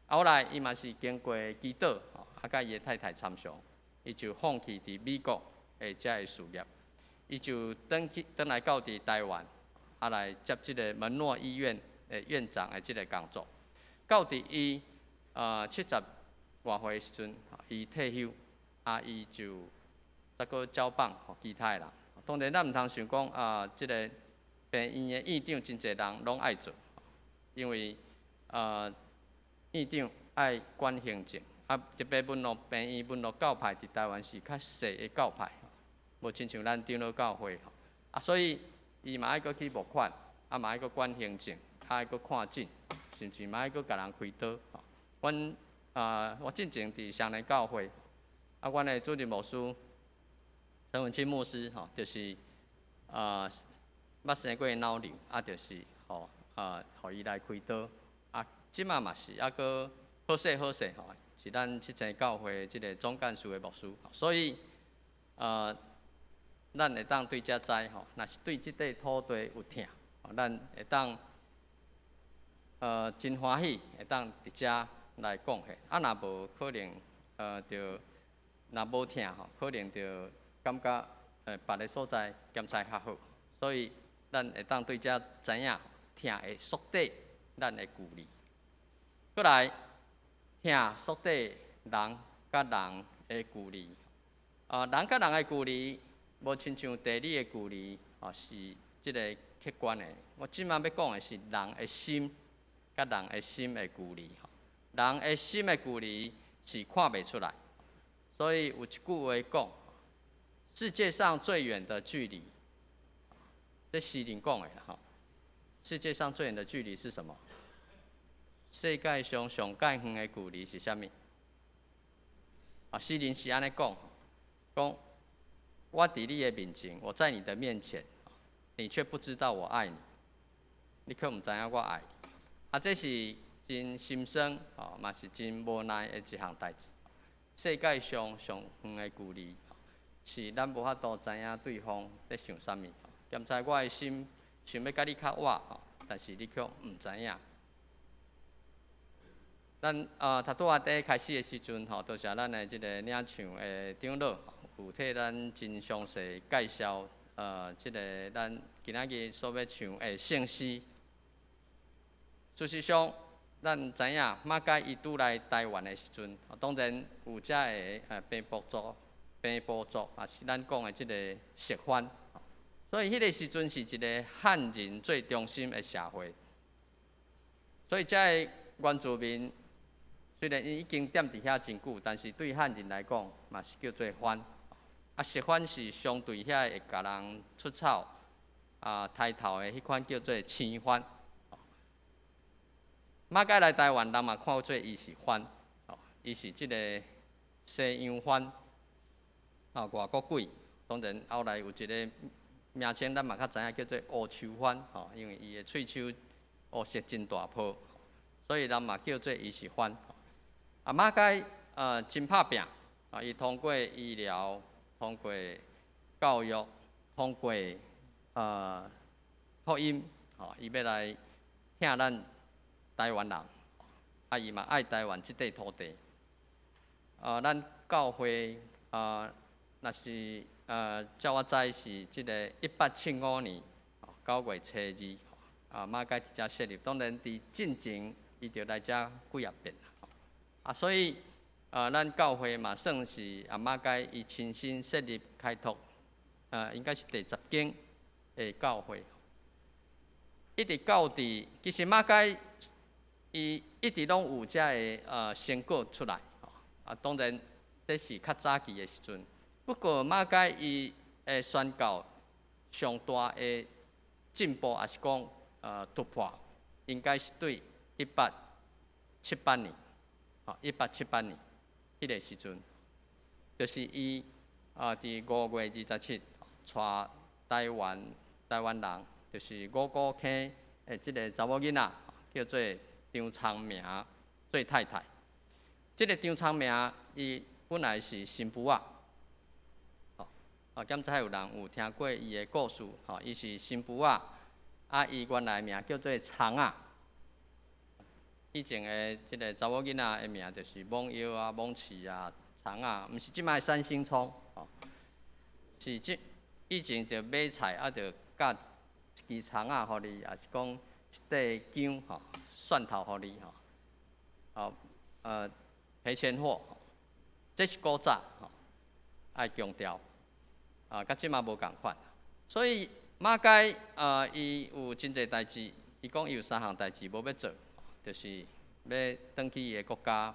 後來伊嘛是經過祈禱，啊，佮伊的太太參詳，伊就放棄佇美國的遮个事業，伊就轉去轉來到佇台灣，啊來接這个門諾醫院的院長的這个工作。到佇伊70外歲時陣，伊退休，啊，伊就再閣交棒予其他的人。當然，咱毋通想講啊，這个病院的院長真濟人攏愛做，因為院長愛管行政，啊，特別門諾病院、門諾教派佇台灣是較細的教派，無親像咱長老教會，啊，所以伊嘛愛閣去募款，啊嘛愛閣管行政，啊愛閣看診，甚至嘛愛閣共人開刀。阮啊，我進前佇雙連教會，啊，阮的主任牧師陳文清牧師吼，就是捌生過腦瘤，啊，就是吼予伊來開刀，啊，這馬嘛是猶閣好勢好勢吼，是咱七星教會這个總幹事的牧師，所以咱會當對遮知吼，若是對這塊土地有疼，咱會當真歡喜會當佇遮來貢獻，啊，若無可能，就若無疼吼，可能就感覺別个所在檢查較好，所以咱會當對遮知影疼會縮短咱的距離。閣來，疼縮短人佮人的距離，啊，人佮人的距離，無親像地理的距離，哦，是這个客觀的。我這馬欲講的是人的心佮人的心的距離。人的心的距離是看袂出來，所以有一句話講：世界上最遠的距離，這詩人講的啦吼。世界上最遠的距離是什麼？世界上上蓋遠的距離是啥物？啊，詩人是按呢講，講我佇你的面前，我在你的面前，你卻不知道我愛你，你卻毋知影我愛你。啊，這是真心酸，吼，嘛是真無奈的一項代誌。世界上上遠的距離，是咱無法度知影對方咧想啥物。兼且我的心想欲佮你較倚，吼，但是你卻毋知影。咱頭拄仔佇開始的時陣，吼，多謝咱的這个領唱的長老，有替咱真詳細介紹，這个咱今仔日所欲唱的聖詩。事實上，咱知影馬偕伊拄來台灣的時陣，當然有遮个平埔族、平埔族，也是咱講的這个熟番。所以彼个時陣是一个漢人最中心的社會。所以遮个原住民雖然伊已經踮佇遐真久，但是對漢人來講嘛是叫做番。啊，熟番是相對遐會共人出草啊刣頭的彼款叫做生番。馬偕來台灣，人嘛看做伊是番，伊是這个西洋番，啊，外國鬼。當然後來有一个名稱，咱嘛較知影叫做烏鬚番，吼，因為伊的喙鬚烏色真大泡，所以人嘛叫做伊是番。啊，馬偕真拍拚，啊，伊通過醫療，通過教育，通過福音，吼，伊欲來疼咱台灣人，啊，伊嘛愛台灣這塊土地。咱教會若是照我知是這个1875年9月初2，啊，馬偕佇遮設立。當然佇進前，伊就來遮幾仔遍啦。啊，所以咱教會嘛算是啊馬偕伊親身設立開拓，應該是第10間的教會。一直到佇，其實馬偕伊一直攏有遮个成果出來，啊，當然這是較早期的時陣。不過馬偕伊的宣教上大的進步，抑是講突破，應該是對1878年，吼，1878年彼个時陣，就是伊佇5月27帶台灣人，就是五股坑的這个查某囡仔，叫做張聰明做太太。這个張聰明，伊本來是新婦仔。敢知有人有聽過伊的故事？吼，伊是新婦仔，啊，伊原來名叫做蔥仔。以前的這个查某囡仔的名就是罔腰啊、罔刺啊、蔥仔，毋是這擺三星蔥，吼，是這以前就買菜啊，就夾一支蔥仔予你，抑是講一塊薑吼、蒜頭予你吼，哦，賠錢貨，這是古早吼，愛強調，啊，佮這馬無仝款，所以馬偕伊有真濟代誌，伊講伊有三項代誌無欲做。就是欲轉去伊的國家，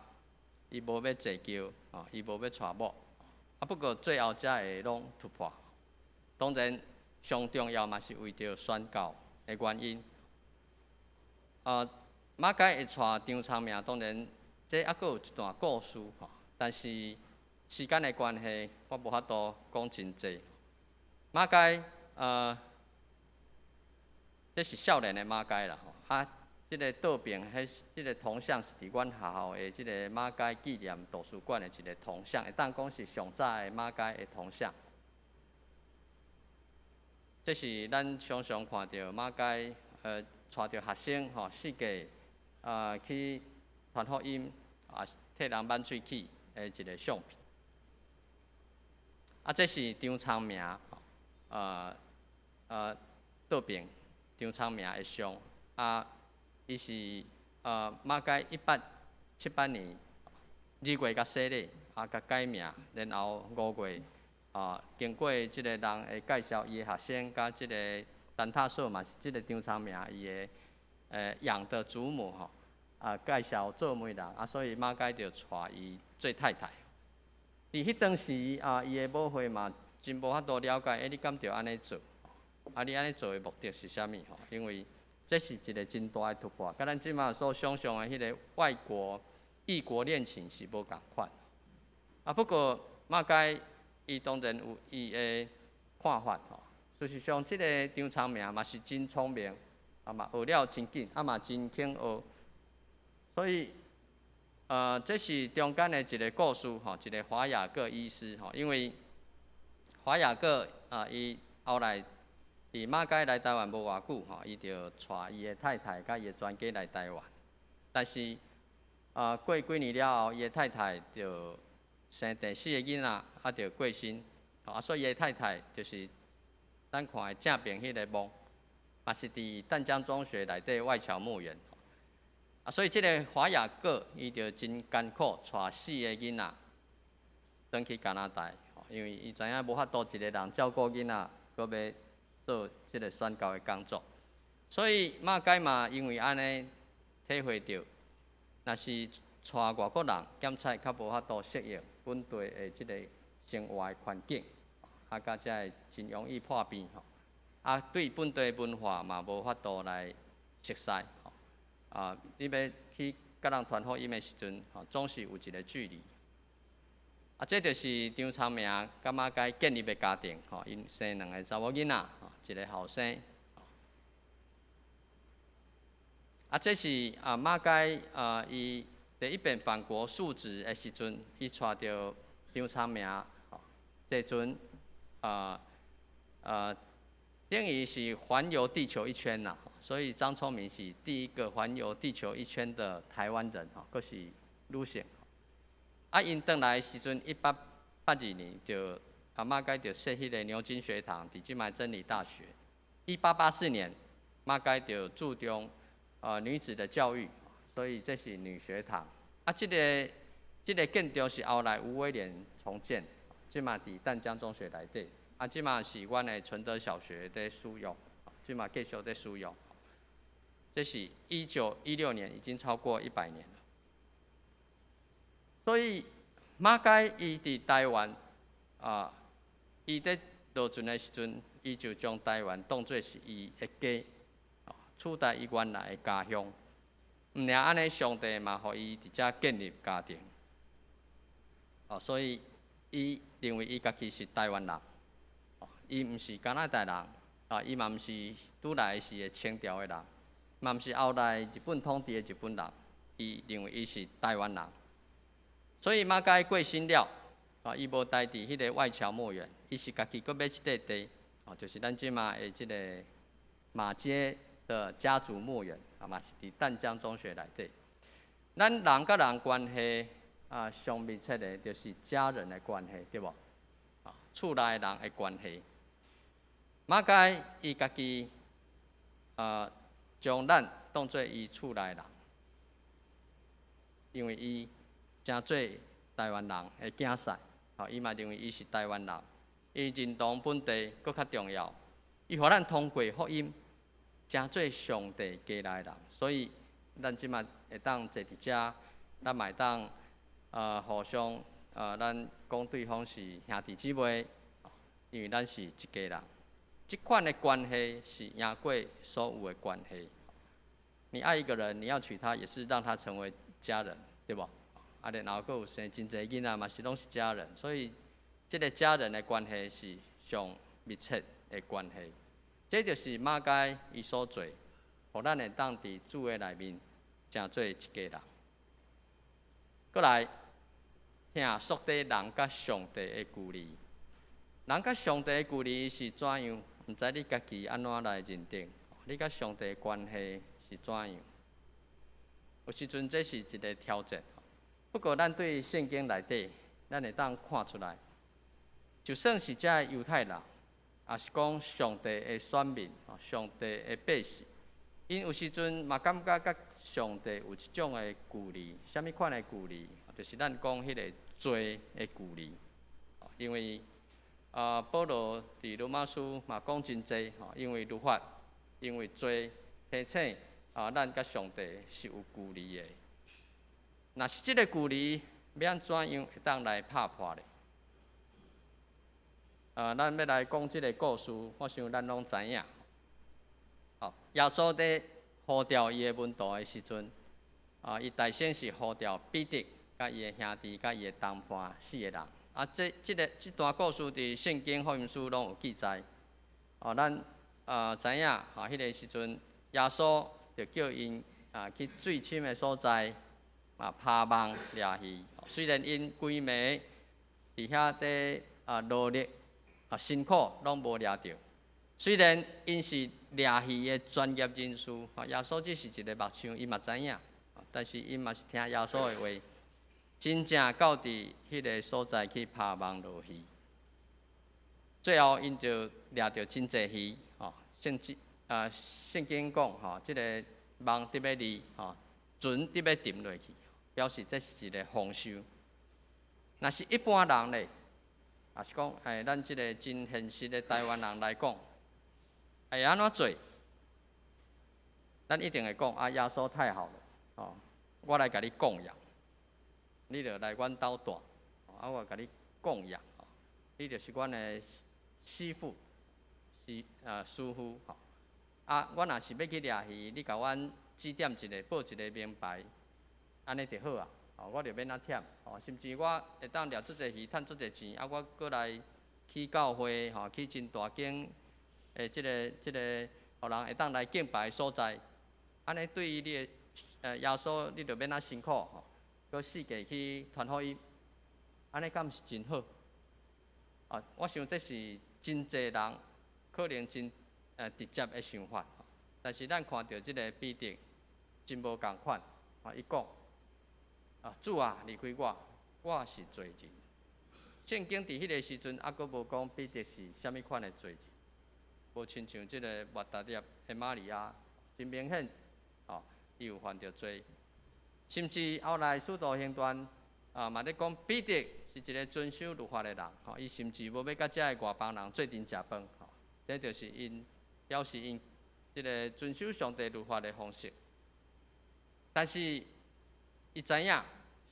伊無欲坐轎，吼，伊無欲娶某，啊，不過最後才會攏突破。當然，上重要嘛是為著宣教的原因。馬偕會娶張聰明，當然這猶閣有一段故事吼，但是時間的關係，我無法度講真濟。馬偕，這是少年的馬偕啦，吼，啊。這个倒爿，彼這个銅像是佇阮學校的這个馬偕紀念圖書館的一个銅像，會當講是上早的馬偕的銅像。這是咱常常看著馬偕，帶著學生吼，四界去傳福音，啊，替人挽喙齒的一个相片。啊，這是張聰明，倒爿張聰明的像，啊。伊是馬偕1878年2月共洗禮，啊，共改名，然後5月啊，經過這个人的介紹，伊的學生佮這个陳塔索嘛是這个張聰明伊的養的祖母吼，啊，介紹做媒人，啊，所以馬偕就娶伊做太太。佇彼當時啊，伊的母會嘛真無法度了解，欸，你敢著按呢做？啊，你按呢做的目的是啥物吼？因為這是一个真大的突破，佮咱這馬所想象的彼个外國異國戀情是無仝款。啊，不過馬偕伊當然有伊的看法吼。事實上，這个張聰明嘛是真聰明，啊嘛學了真緊，啊嘛真肯學。所以，這是中間的一个故事吼，一个華雅各醫師吼，因為華雅各啊，伊後來。佇馬偕來台灣無偌久吼，伊就帶伊的太太佮伊的全家來台灣。但是，過幾年了後，伊的太太就生第四个囡仔，啊，就過身。啊，所以伊的太太就是咱看的正爿彼个墓，嘛是佇淡江中學內底外僑墓園。啊，所以這个華雅各伊就真艱苦，帶四个囡仔轉去加拿大，因為伊知影無法度一个人照顧囡仔，閣欲做這个宣教的工作，所以馬偕嘛，因為按呢體會著，若是帶外國人，檢採較無法度適應本地的這个生活的環境，啊，佮才會真容易破病吼，啊，對本地文化嘛無法度來熟悉，吼，啊，你欲去佮人傳福音的時陣，吼，總是有一个距離。啊，這就是張聰明佮馬偕建立的家庭，吼，𪜶生兩个查某囡仔，吼，一个後生。啊，這是啊馬偕啊，伊第一遍返國述職的時陣，伊帶著張聰明，吼，坐船啊啊，等於是環遊地球一圈啦。所以張聰明是第一個環遊地球一圈的台灣人，吼，閣是女性。啊，𪜶轉來的時陣，1882年就啊馬偕就設彼个牛津學堂，佇這擺真理大學。1884年，馬偕就注重女子的教育，所以這是女學堂。啊，這个建築是後來吳威廉重建，這馬佇淡江中學內底。啊，這馬是阮的純德小學佇使用，這馬繼續佇使用。這是1916年，已經超過100年了。所以馬偕伊佇台灣啊，伊佇落船的時陣，伊就將台灣當做是伊的家，取代伊原來的家鄉。毋爾按呢，上帝嘛，予伊佇遮建立家庭。哦，所以伊認為伊家己是台灣人，伊毋是加拿大人，啊，伊嘛毋是拄來時的清朝的人，嘛毋是後來日本統治的日本人，伊認為伊是台灣人。所以馬偕過身了，啊，伊無待佇彼个外僑墓園。伊是家己閣買一塊地，哦，就是咱這馬的這个馬偕的家族墓園，啊，嘛是佇淡江中學內底。咱人佮人關係啊，上密切的，就是家人的關係，對無？啊，厝內人的關係。馬偕伊家己啊，將咱當做伊厝內人，因為伊成做台灣人的囝婿，吼，伊嘛認為伊是台灣人，伊認同本地閣較重要。伊予咱通過福音，成做上帝家內人，所以咱這馬會當坐佇遮，咱嘛會當互相咱講對方是兄弟姊妹，因為咱是一家人。這款的關係是贏過所有的關係。你愛一個人，你要娶她，也是讓她成為家人，對無？啊，然後閣有生真濟囡仔嘛，是攏是家人，所以這个家人的關係是上密切的關係。這就是馬偕伊所做，予咱會當佇主的內面成做一家人。閣來，疼縮短人佮上帝的距離。人佮上帝的距離是怎樣？毋知你家己按怎來認定？你佮上帝的關係是怎樣？有時陣這是一个挑戰。不過，咱對聖經內底，咱會當看出來，就算是這个猶太人，也是講上帝的選民，上帝的百姓，𪜶有時陣嘛感覺佮上帝有一種的距離，啥物款的距離？就是咱講彼个罪的距離。因為啊，保羅佇羅馬書嘛講真濟，吼，因為律法，因為罪提醒啊，咱佮上帝是有距離的。若是這个距離欲按怎樣會當來拍破咧？咱欲來講這个故事，我想咱攏知影。吼，耶穌佇呼召伊的門徒的時陣，啊，伊大先是呼召彼得、佮伊的兄弟、佮伊的同伴四个人。啊，這段故事佇聖經福音書攏有記載。哦，咱知影，吼，彼个時陣耶穌就叫𪜶啊去水深的所在啊拋網掠魚。雖然𪜶規暝佇遐佇啊勞力啊辛苦，攏無掠著。雖然𪜶是掠魚的專業人士，啊，耶穌只是一个木匠，伊嘛知影，但是𪜶嘛是聽耶穌的話，真正到佇彼个所在去拋網落魚。最後𪜶就掠著真濟魚，吼，甚至啊，聖經講吼，這个網得欲離，吼，船得欲沉落去，表示這是一个豐收。若是一般人咧，也是講，欸，咱這个真現實的台灣人來講，會按怎做？咱一定會講啊，耶穌太好了，哦，我來共你供養，你就來阮兜蹛，啊，我共你供養，你就是阮的師傅，是啊，師傅，吼，啊，我若是欲去掠魚，你共阮指點一下，報一个名牌，按呢就好啊，哦，我就免遐忝，哦，甚至我會當掠足濟魚，趁足濟錢，啊，我閣來起教會，吼，起真大間的這个，予人會當來敬拜的所在，按呢對於你的耶穌，你就免遐辛苦，吼，閣四界去傳福音，按呢敢毋是真好？啊，我想這是真濟人可能真直接的想法，但是咱看著這个彼得真無仝款，啊，伊講啊，主啊，離開我，我是罪人。聖經佇彼个時陣猶閣無講彼得是啥物款的罪人，無親像這个抹大拉的瑪利亞，真明顯，哦，伊有犯著罪。甚至後來使徒行傳啊，嘛咧講彼得是一个遵守律法的人，吼，伊甚至無欲佮遮个外邦人做陣食飯，吼，這就是𪜶表示𪜶這个遵守上帝律法的方式。但是伊知影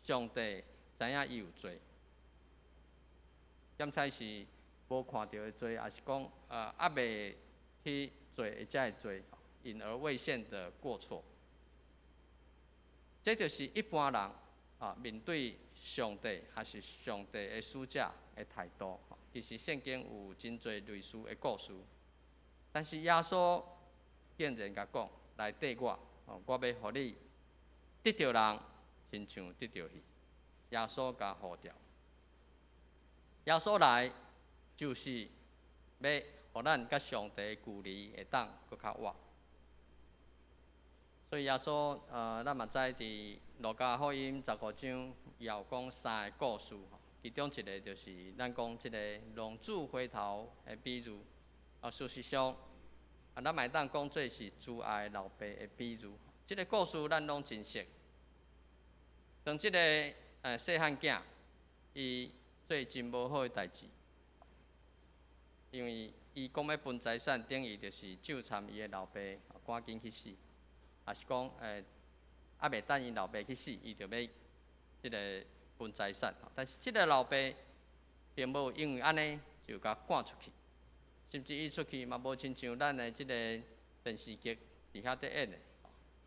上帝知影伊有罪，檢採是無看著的罪，抑是講猶未去做的這个罪，隱而未現的過錯。這就是一般人啊面對上帝抑是上帝的使者的態度。其實聖經有真濟類似的故事，但是耶穌竟然共講來綴我，我欲予你得著人，親像得著魚。耶穌共呼召，耶穌來就是欲予咱佮上帝的距離會當閣較倚。所以耶穌，咱嘛知佇路加福音15章，伊有講三个故事，其中一个就是咱講這个浪子回頭的比喻。啊，事實上，啊，咱嘛會當講做是慈愛老爸的比喻。這个故事咱攏真熟。當這个細漢囝，伊做真無好的代誌，因為伊講欲分財產，等於就是咒讖伊的老爸趕緊去死，抑是講猶未等𪜶老爸去死，伊就欲這个分財產。但是這个老爸並無因為按呢就共趕出去，甚至伊出去嘛無親像咱的這个電視劇佇遐佇演的。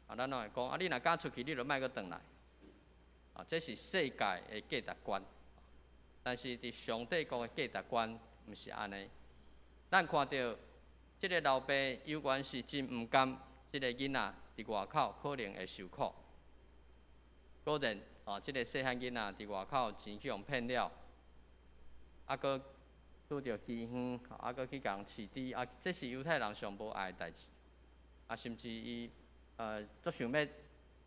啊，咱攏會講啊，你若敢出去，你就莫閣轉來。啊，這是世界的價值觀，但是佇上帝國的價值觀毋是按呢。咱看著這个老爸猶原是真毋甘，這个囡仔佇外口可能會受苦。果然，哦，這个細漢囡仔佇外口錢去予人騙了，啊，閣拄著饑荒，啊，閣去共人飼豬，啊，這是猶太人上無愛的代誌。啊，甚至伊足想欲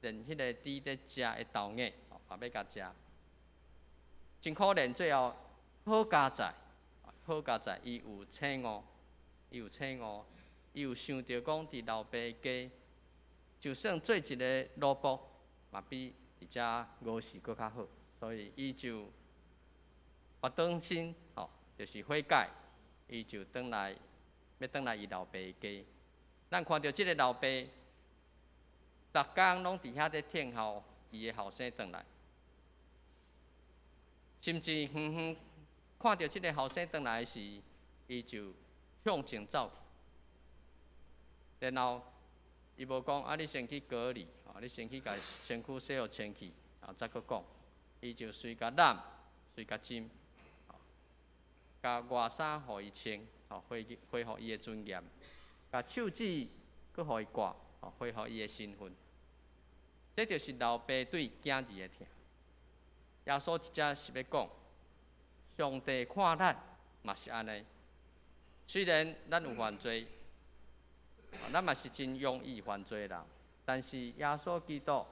連彼个豬佇食的豆芽，嘛欲共食。真可憐，最後好佳哉，好佳哉，伊有醒悟，伊有醒悟，伊有想著講佇老爸家，就算做一个奴僕，嘛比佇遮餓死閣較好，所以伊就發轉身，吼，就是悔改，伊就轉來，欲轉來伊老爸家。咱看著這个老爸，逐工攏佇遐咧等候伊的後生轉來，甚至遠遠看著這个後生轉來時，伊就向前走去，然後伊無講啊，你先去割禮，啊，你先去共身軀洗予清氣，啊，才閣講。伊就隨共攬，隨共斟，共外衫予伊穿，吼，恢復伊的尊嚴，共手指閣予伊掛，吼，恢復伊的身份。這就是老爸對囝兒的疼。耶穌佇遮是欲講，上帝看咱嘛是按呢。雖然咱有犯罪，咱嘛是真容易犯罪的人，但是耶穌基督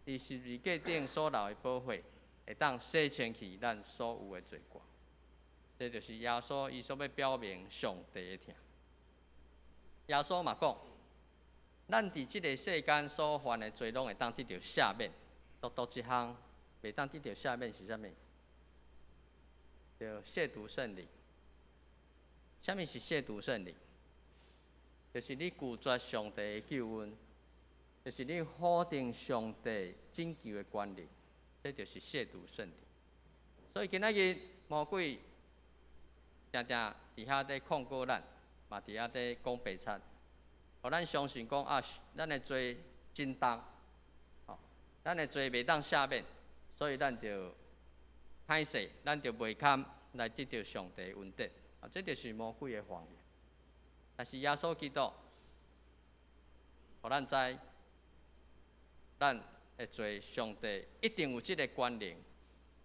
佇十字架頂所流的寶血，會當洗清去咱所有的罪過。這就是耶穌伊所欲表明上帝的疼。耶穌嘛講，咱佇這个世間所犯的罪，攏會當得著赦免，獨獨一項袂當得著赦免是啥物？著褻瀆聖靈。啥物是褻瀆聖靈？就是你拒絕上帝的救恩，就是你否定上帝拯救的權能，這就是褻瀆聖靈。所以今仔日魔鬼定定佇遐咧控告咱，嘛佇遐咧講白賊，予咱相信講啊，咱的罪真重，吼，咱的罪袂當赦免，所以咱就歹勢，咱就袂堪來得著上帝的恩典。啊，這就是魔鬼的謊言。但是耶穌基督，予咱知，咱的罪，上帝一定有這个權能，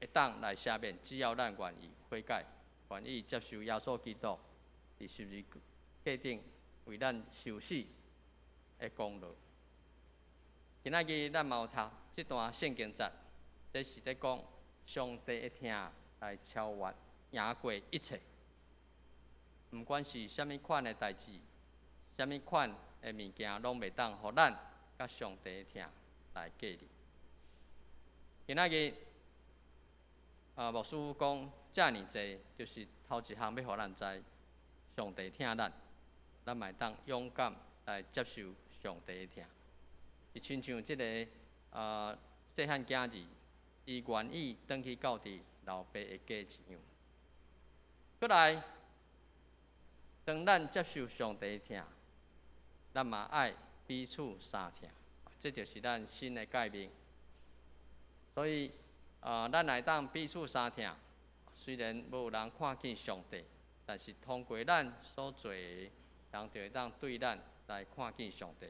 會當來赦免，只要咱願意悔改，願意接受耶穌基督佇十字架頂為咱受死的功勞。今仔日咱嘛有讀這段聖經節，這是咧講上帝的疼來超越贏過一切。毋管是啥物款的代誌，啥物款的物件，攏袂當予咱佮上帝的疼來隔離。今仔日啊，牧師講遮爾濟，就是頭一項欲予咱知，上帝疼咱，咱嘛會當勇敢來接受上帝的疼。就親像這个細漢囝兒，伊願意轉去到佇老爸的家一樣。閣來，當咱接受上帝的疼，咱嘛愛彼此相疼，這就是咱新的誡命。所以，咱會當彼此相疼，雖然無人看見上帝，但是通過咱所做的，人就會當對咱來看見上帝。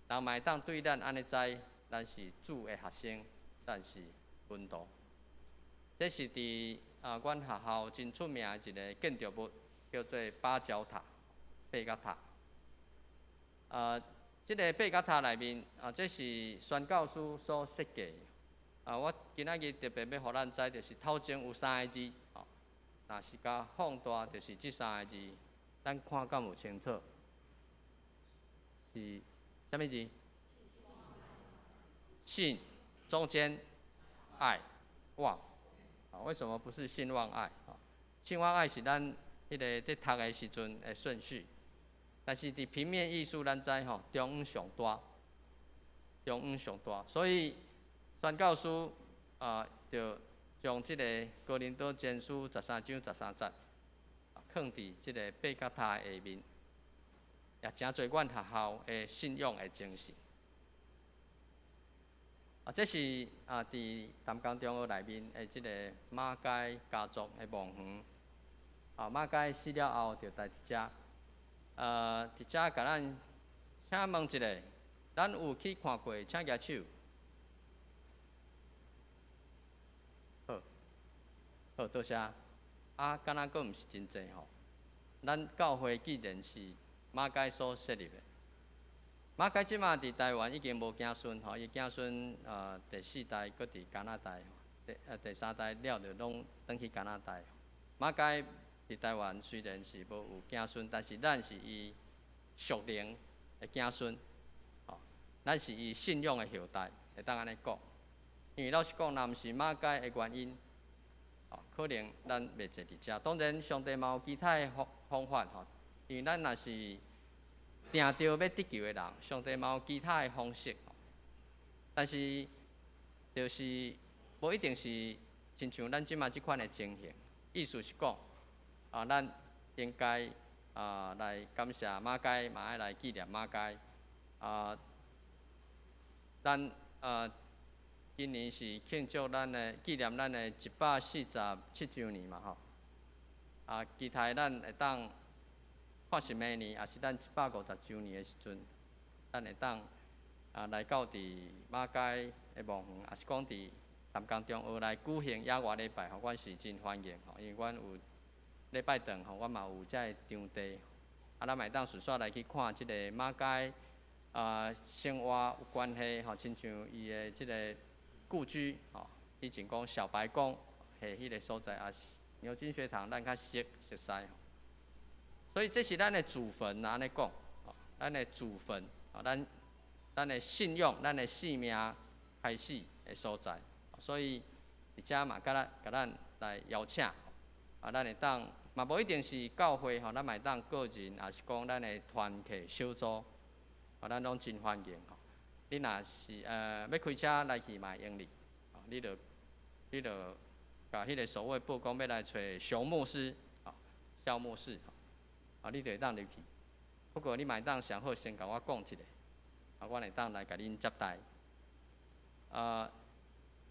人嘛會當對咱按呢知，咱是主的學生，咱是門徒。這是佇阮學校真出名的一个建築物。叫做八角塔、八角塔。這个八角塔內面啊，這是宣教師所設計的。啊，我今仔日特別欲予咱知，就是頭前有三个字，吼，若是共放大，就是這三個字，咱看敢有清楚？是啥物字？信中間愛望。啊，為什麼不是信望愛？啊，信望愛是咱彼个佇讀的時陣的順序。但是佇平面藝術，咱知吼，中央上大，中央上大，所以宣教師啊，就將這个哥林多前書13章13節，囥佇這个八角塔下面，也誠濟阮學校的信仰的精神。啊，這是啊，佇淡江中學內面的這个馬偕家族的墓園。啊，馬偕死了後就佇遮。佇遮共咱請問一下，咱有去看過？請舉手。好，好，多謝。啊，敢若閣毋是真濟吼。咱教會既然是馬偕所設立的，馬偕這馬佇台灣已經無子孫吼，伊子孫第四代閣佇加拿大，第三代了就攏轉去加拿大。馬偕佇台灣雖然是無有子孫，但是咱是伊屬靈的子孫，吼，咱是伊信仰的後代，會當按呢講。因為老實講，若毋是馬偕的原因，吼，可能咱袂坐佇遮。當然，上帝嘛有其他的方法吼，因為咱若是定著欲得救的人，上帝嘛有其他的方式。但是，就是無一定是親像咱這馬這款的情形。意思是講，啊，咱應該啊來感謝馬偕，嘛愛來紀念馬偕。啊，咱啊今年是慶祝咱的紀念咱的147週年嘛吼。啊，期待咱會當看是明年，抑是咱150週年的時陣，咱會當啊來到佇馬偕的墓園，抑是講佇淡江中學來舉行野外禮拜吼，阮是真歡迎吼，因為阮有禮拜堂吼，阮嘛有遮个場地，啊，咱嘛會當順紲來去看這个馬偕啊生活有關係吼，親像伊的這个故居吼，以前講小白宮的彼个所在，抑是牛津學堂，咱較熟悉吼。所以這是咱的祖墳啊，按呢講，咱的祖墳，啊，咱的信仰，咱的生命開始的所在。所以佇遮嘛，共咱來邀請，啊，咱會當嘛無一定是教會吼，咱嘛會當個人，抑是講咱的團契小組，啊，咱攏真歡迎吼。你若是欲開車來去嘛會用哩，你就共彼个守衛報講欲來揣熊牧師，啊，蕭牧師，啊，你就會當入去。不過你嘛會當上好先共我講一下，啊，我會當來共恁接待。啊，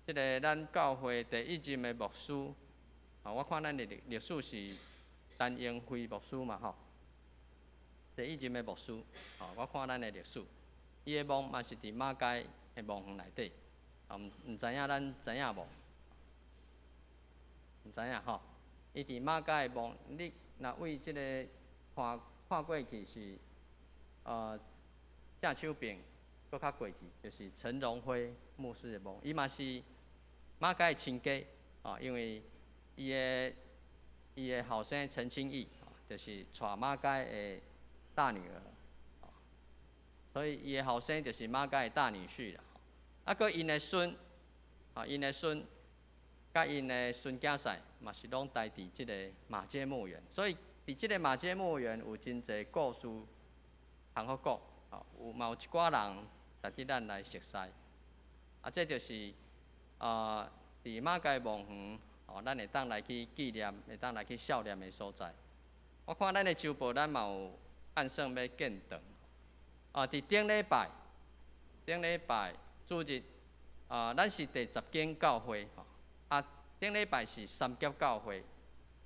這个咱教會第一任的牧師，啊，我看咱的歷史是陳英輝牧師嘛吼。第一任的牧師，吼，我看咱的歷史，伊的墓嘛是佇馬偕的墓園內底，啊，毋知影咱知影無？毋知影吼。伊佇馬偕的墓，你若對這个看看過去是，正手邊，閣較過去，就是陳榮輝牧師的墓，伊嘛是馬偕的親家，啊，因為伊的後生陳清義，就是娶馬偕的大女兒，所以伊的後生就是馬偕的大女婿啦。啊，閣𪜶的孫，啊，𪜶的孫，佮𪜶的孫囝婿嘛是攏待佇這个馬偕墓園，所以佇這个馬偕墓園有真濟故事通好講，啊，有嘛有一寡人值得咱來熟悉。啊，這就是啊，佇馬偕墓園，哦，咱會當來去紀念，會當來去孝念的所在。我看咱的週報，咱嘛有按算欲建堂。啊，佇頂禮拜，頂禮拜主日，啊，咱是第10間教會，吼，啊，頂禮拜是三峽教會，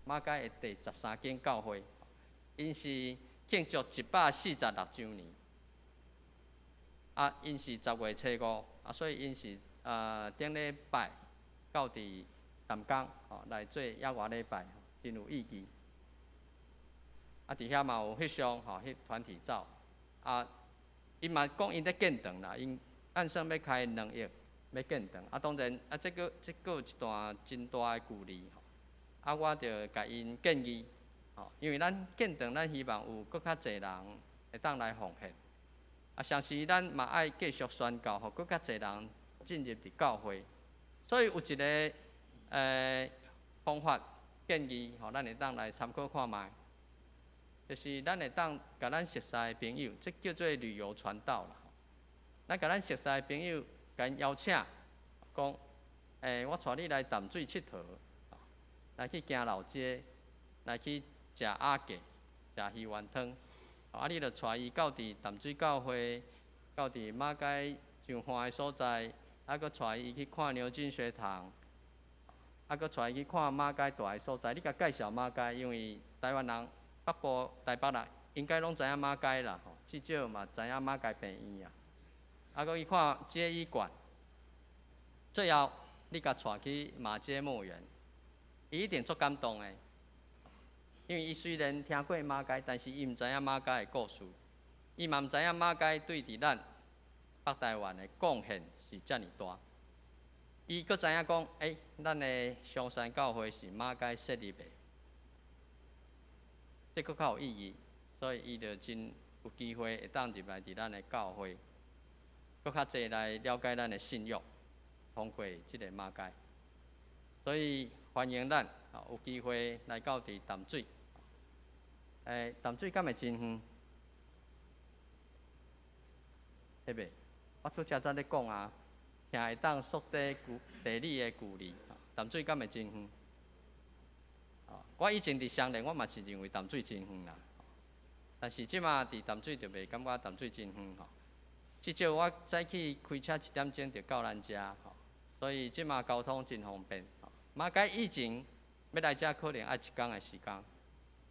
馬偕的第13間教會，𪜶是慶祝146週年。啊，𪜶是10月初5，啊，所以𪜶是頂禮拜到佇淡江吼來做野外禮拜，真有意義。啊，佇遐嘛有翕相吼，翕團體照。啊，𪜶嘛講𪜶咧建堂啦，𪜶按算欲開2億，欲建堂。啊，當然啊，這閣有一段真大的距離吼。啊，我就共𪜶建議，吼，因為咱建堂，咱希望有閣較濟人會當來奉獻。啊，同時咱嘛愛繼續宣教，予閣較濟人進入佇教會。所以有一个方法建議，吼，咱會當來參考看覓，就是咱會當共咱熟似的朋友，這叫做旅遊傳道啦。咱共咱熟似的朋友，共𪜶邀請，講，我帶你來淡水𨑨迌，來去行老街，來去食鴨架、食魚丸湯，啊，你就帶伊到佇淡水教會，到佇馬偕上岸的所在，啊，閣帶伊去看牛津學堂，啊，閣帶伊去看馬偕蹛的所在。你共介紹馬偕，因為台灣人北部台北人應該攏知影馬偕啦，吼，至少嘛知影馬偕病院啊。啊，閣去看街醫館，最後你共帶去馬偕墓園，伊一定足感動的，因為伊雖然聽過馬偕，但是伊毋知影馬偕的故事，伊嘛毋知影馬偕對佇咱北台灣的貢獻是遮爾大。伊閣知影講，咱的松山教會是馬偕設立的，這閣較有意義，所以伊就真有機會會當入來佇咱的教會，閣較濟來了解咱的信仰，通過這个馬偕。所以歡迎咱有機會來到佇淡水。淡水敢會真遠？彼個，我拄才在咧講啊，聽會當縮短距地理的距離。淡水敢會真遠？我以前佇雙連，我嘛是認為淡水真遠啦。但是這馬佇淡水就袂感覺淡水真遠吼。至少我早起開車一點鐘就到咱遮吼，所以這馬交通真方便。馬偕以前欲來遮可能愛一工的時間，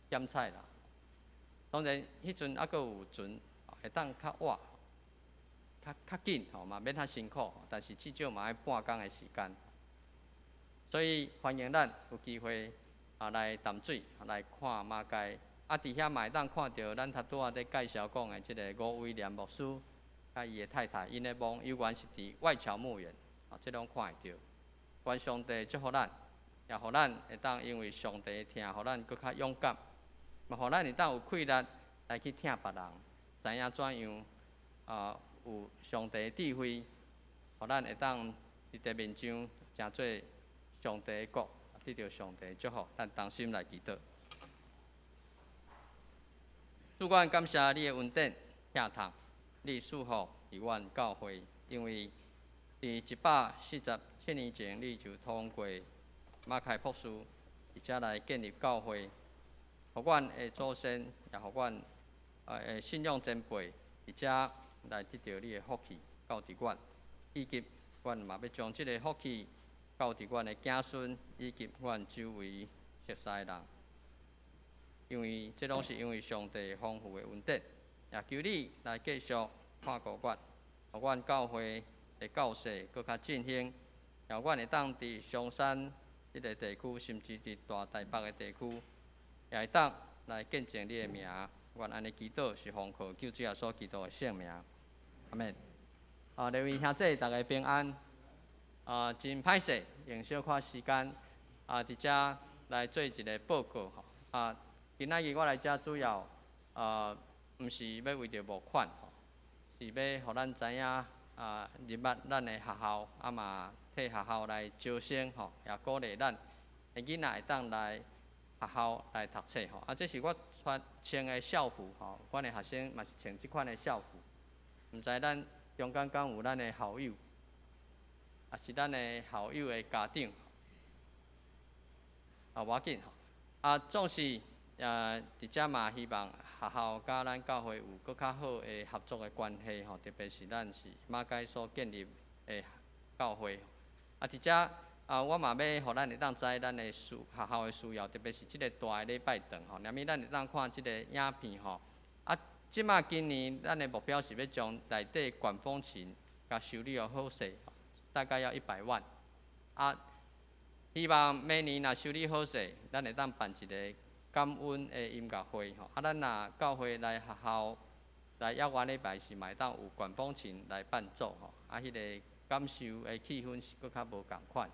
減菜啦。當然，彼陣猶閣有船，會當較晚、較較緊吼，嘛免遐辛苦。但是至少嘛愛半工的時間。所以歡迎咱有機會啊來淡水來看馬偕，啊佇遐嘛會當看著咱頭拄仔咧介紹講的這个吳威廉牧師，佮伊的太太，𪜶的墓猶原是佇外僑墓園，啊，這攏看會著。願上帝祝福咱，也予咱會當因為上帝的疼，予咱閣較勇敢，嘛予咱會當有氣力來去疼別人，知影怎樣啊有上帝的智慧，予咱會當佇地面上成做上帝的國，得著上帝的祝福。咱同心來祈禱。主，阮感謝你的恩典、疼痛，你賜福予阮教會，因為佇147年前，你就通過馬開博士，佇遮來建立教會，予阮的祖先，也予阮的信仰前輩，佇遮來得著你的福氣，交佇阮，以及阮嘛欲將這个福氣交佇阮的子孫，以及阮周圍熟似的人。因為這攏是因為上帝豐富的恩典，也求你來繼續看顧阮，予阮教會的教勢閣較振興，予阮會當佇松山這个地區，甚至佇大台北的地區，也會當來見證你的名。阮按呢祈禱是奉靠救主耶穌基督的聖名。阿們。啊，各位兄弟，逐家平安。啊，真歹勢，用小可時間啊，佇遮來做一个報告吼。啊，今仔日我來遮主要啊，毋是欲為著募款吼，是欲予咱知影啊，入捌咱的學校，啊嘛替學校來招生吼，也鼓勵咱的囡仔會當來學校來讀冊吼。啊，這是我穿穿的校服吼，阮的學生嘛是穿這款的校服。毋知咱中間敢有咱的校友，抑是咱的校友的家長？啊，無要緊吼。啊，總是佇遮嘛希望學校佮咱教會有閣較好的合作的關係吼，特別是咱是馬偕所建立的教會。啊，佇遮啊，我嘛欲予咱會當知咱的需學校的需要，特別是這个大的禮拜堂吼，連物咱會當看這个影片吼。啊，這馬今年咱的目標是欲將內底管風琴共修理予好勢，大概要100萬。啊，希望明年若修理好勢，咱會當辦一个感恩的音樂會吼。啊，咱若教會來學校來約完禮拜時，嘛會當有管風琴來伴奏吼。啊，彼個感受的氣氛是閣較無仝款。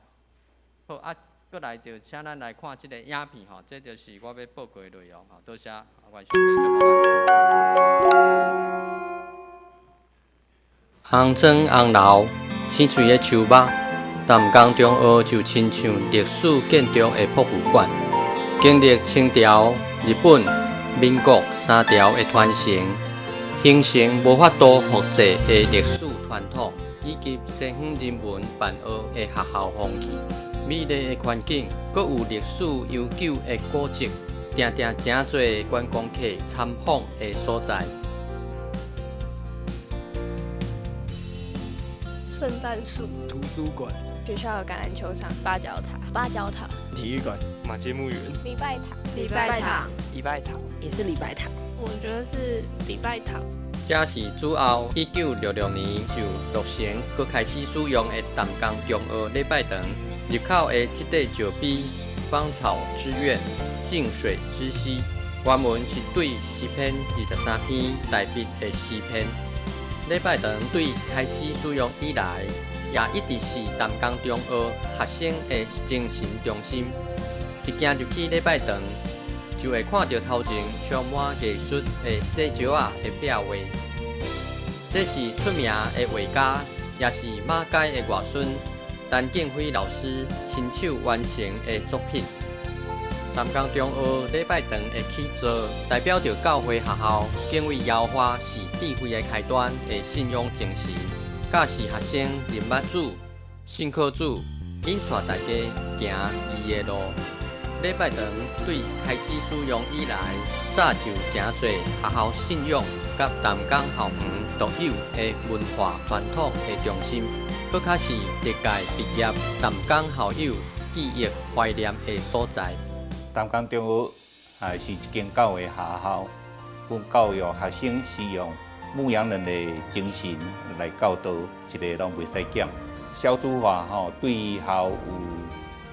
好啊，閣來就請咱來看這个影片吼，這就是我欲報告的內容吼。多謝，願上帝祝福咱。紅磚紅樓，青翠的樹木，淡江中學就親像歷史建築的博物館，經歷清朝、日本、民國三朝的傳承，形成無法度複製的歷史傳統，以及西方人文辦學的學校風氣。美麗的環境，閣有歷史悠久的古蹟，定定誠濟觀光客參訪的所在。聖誕樹、圖書館、學校的橄欖球場、八角塔、八角塔、體育館、馬偕墓園、禮拜堂、禮拜堂、禮拜堂，也是禮拜堂。我覺得是禮拜堂。這是主後1966年就落成，閣開始使用的淡江中學禮拜堂入口的這塊石碑“芳草之苑，淨水之溪”，原文是對詩篇23篇代筆的詩篇。禮拜堂對開始使用以來，也一直是淡江中學學生的精神中心。一行入去禮拜堂，就會看著頭前充滿藝術的細石仔的壁畫。這是出名的畫家，也是馬偕的外孫陳敬輝老師親手完成的作品。淡江中學禮拜堂的起造，代表著教會學校敬畏耶和華是智慧的開端的信仰精神，教示學生認捌主、信靠主，引帶大家行義的路。禮拜堂對開始使用以來，造就誠濟學校信仰佮淡江校園獨有的文化傳統的中心，閣較是歷屆畢業淡江校友記憶懷念的所在。淡江中學啊，是一間教會學校，阮教育學生是用牧羊人的精神來教導，一个攏袂使減。少子化吼，對校有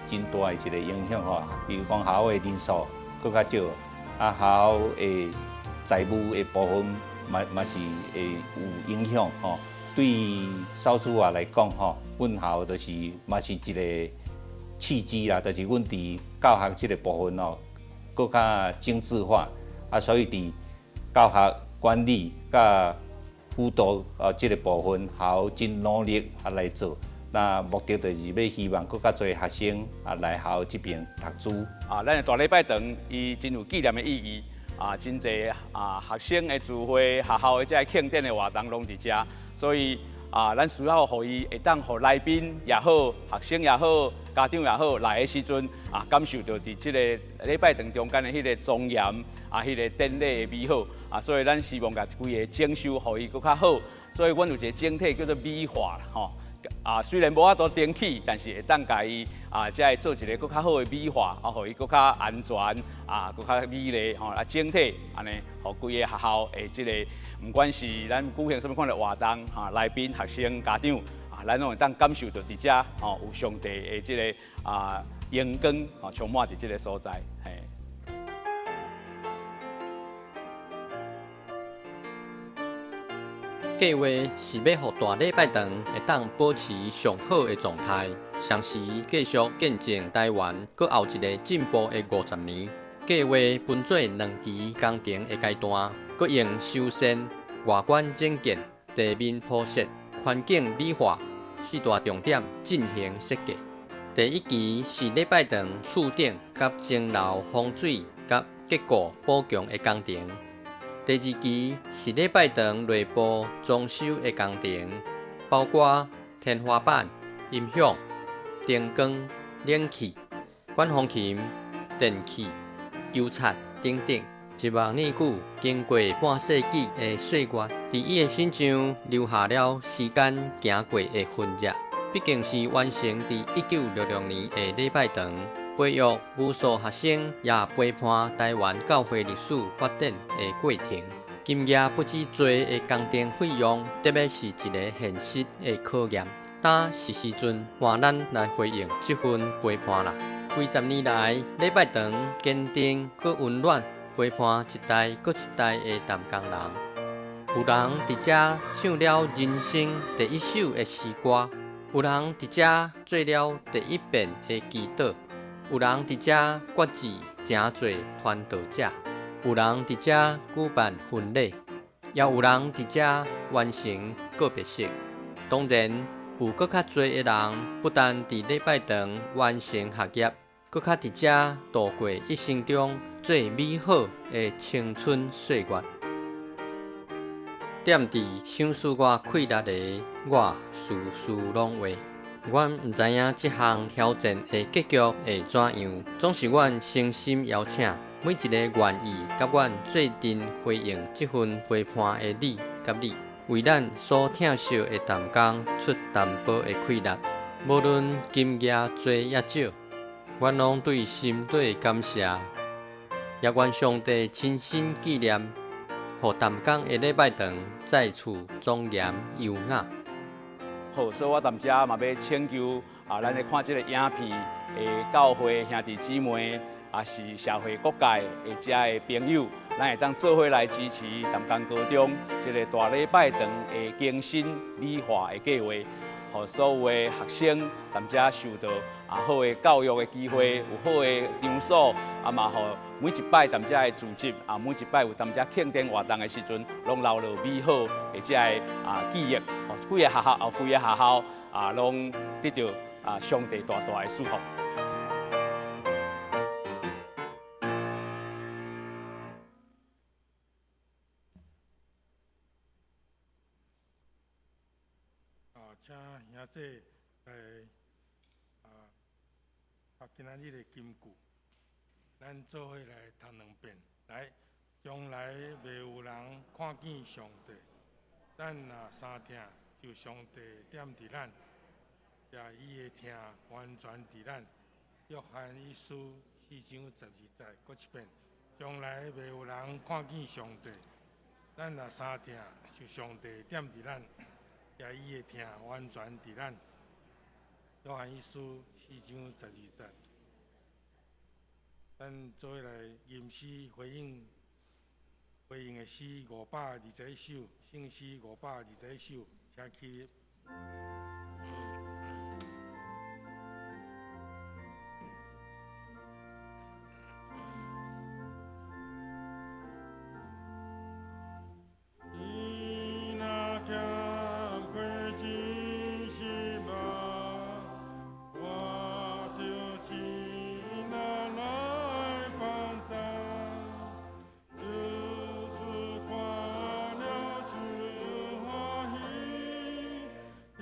真大的一個影響吼，比如講學校的人數閣較少，啊學校的財務的部分嘛是會有影響吼。對少子化來講吼，阮校就是嘛是一個契機啦，就是阮佇教學這個部分哦，閣較精緻化，啊，所以佇教學管理佮輔導啊這個部分，學校真努力啊來做。那目的就是欲希望閣較濟學生啊來學校這邊讀書。啊，咱的大禮拜堂伊真有紀念的意義。啊，真濟啊學生的聚會、學校的這个慶典的活動攏佇遮，所以啊，咱需要予伊會當予來賓也好、學生也好、家長也好來的時陣啊，感受著佇這个禮拜堂中間的彼个莊嚴啊，彼个典禮的美好啊，所以咱希望共規个整修予伊閣較好，所以阮有一个整體叫做美化啦，吼。啊，雖然無法度重起，但是會當共伊啊，才會做一个閣較好的美化，啊，予伊閣較安全，啊，閣較美麗，吼啊，整體按呢，予規个學校的這个，毋管是咱舉行啥物款的活動，哈，來賓、學生、家長，啊，咱攏會當感受著佇遮，吼，有上帝的這个啊榮光，吼，充滿佇這个所在，嘿。計劃是欲予大禮拜堂會當保持上好的狀態，同時繼續見證台灣閣後一个進步的50年。計劃分做兩期工程的階段，閣用修繕、外觀整建、地面鋪設、環境美化四大重點進行設計。第一期是禮拜堂厝頂佮鐘樓風水佮結構補強的工程。第二期是禮拜堂內部裝修的工程，包括天花板、音響、燈光、冷氣、管風琴、電器、油漆等等。一萬年久，經過半世紀的歲月，佇伊的身上留下了時間行過的痕跡。畢竟是完成佇1966年的禮拜堂，培育無數學生，也陪伴台灣教會歷史發展的過程。金額不止濟的工程費用，特別是一个現實的考驗。當是時陣，換咱來回應這份陪伴啦。幾十年來，禮拜堂堅定閣溫暖，陪伴一代閣一代的淡江人。有人佇遮唱了人生第一首的詩歌，有人佇遮做了第一遍的祈禱，有人佇遮決志成做傳道者，有人佇遮舉辦婚禮，也有人佇遮完成告別式。當然，有閣較濟的人，不但佇禮拜堂完成學業，閣較佇遮度過一生中最美好的青春歲月。踮佇賞賜我氣力的，我事事攏會。阮毋知影這項挑戰的結局會怎樣，總是阮誠心邀請每一個願意佮阮做陣回應這份陪伴的你佮你，為咱所疼惜的淡江出淡薄的氣力。無論金額濟抑少，阮攏對心底感謝，也願上帝親身紀念，予淡江的禮拜堂再次莊嚴優雅。好，所以我踮遮嘛欲請求啊，咱咧看這個影片的教會兄弟姊妹，也是社會各界的遮的朋友，咱會當做伙來支持淡江高中這個大禮拜堂的更新美化的計劃，予所有的學生踮遮受到啊好的教育的機會，有好的場所，啊嘛予每一擺踮遮的聚集，啊每一擺有踮遮慶典活動的時陣，攏留落美好的這个啊記憶，予規个學校，予規个學校啊，攏得著啊上帝大大的祝福。啊，請兄姊來啊，讀今仔日的金句，咱做伙來讀兩遍。來，從來袂有人看見上帝，咱若相疼，就上帝踮佇咱，也伊的疼完全佇咱。約翰一書四章十二節，閣一遍，從來袂有人看見上帝，咱若相疼，就上帝踮佇咱，也伊的疼完全佇咱。約翰一書四章十二節，咱做伙來吟詩回應，回應的詩521首，聖詩521首，請起立。伊若欠過一時夢，我著錢仔來放縱。如此看了就歡喜，天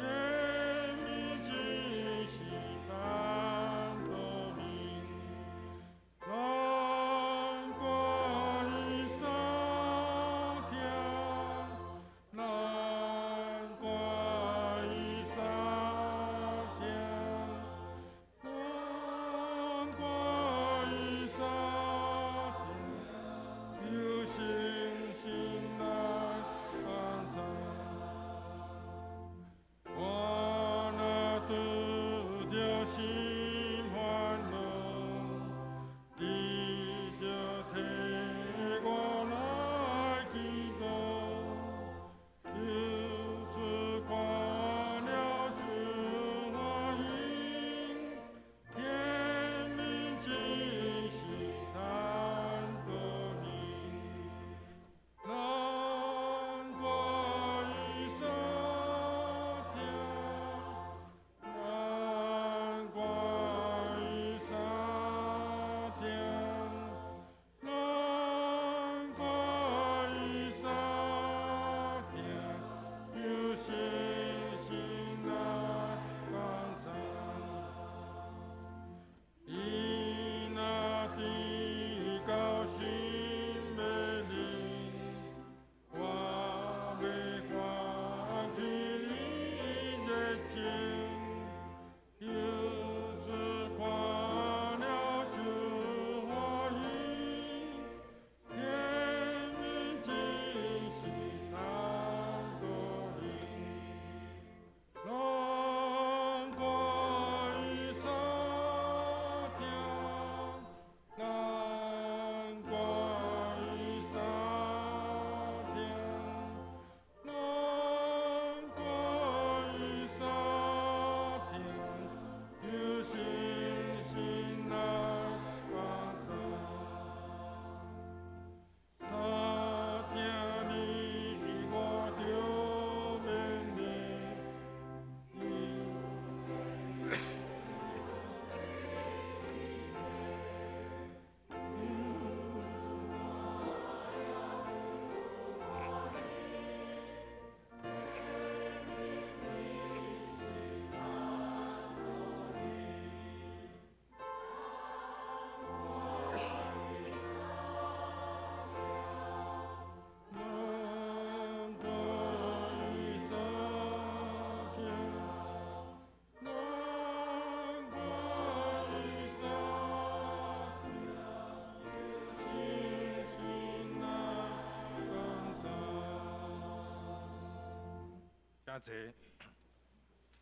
請坐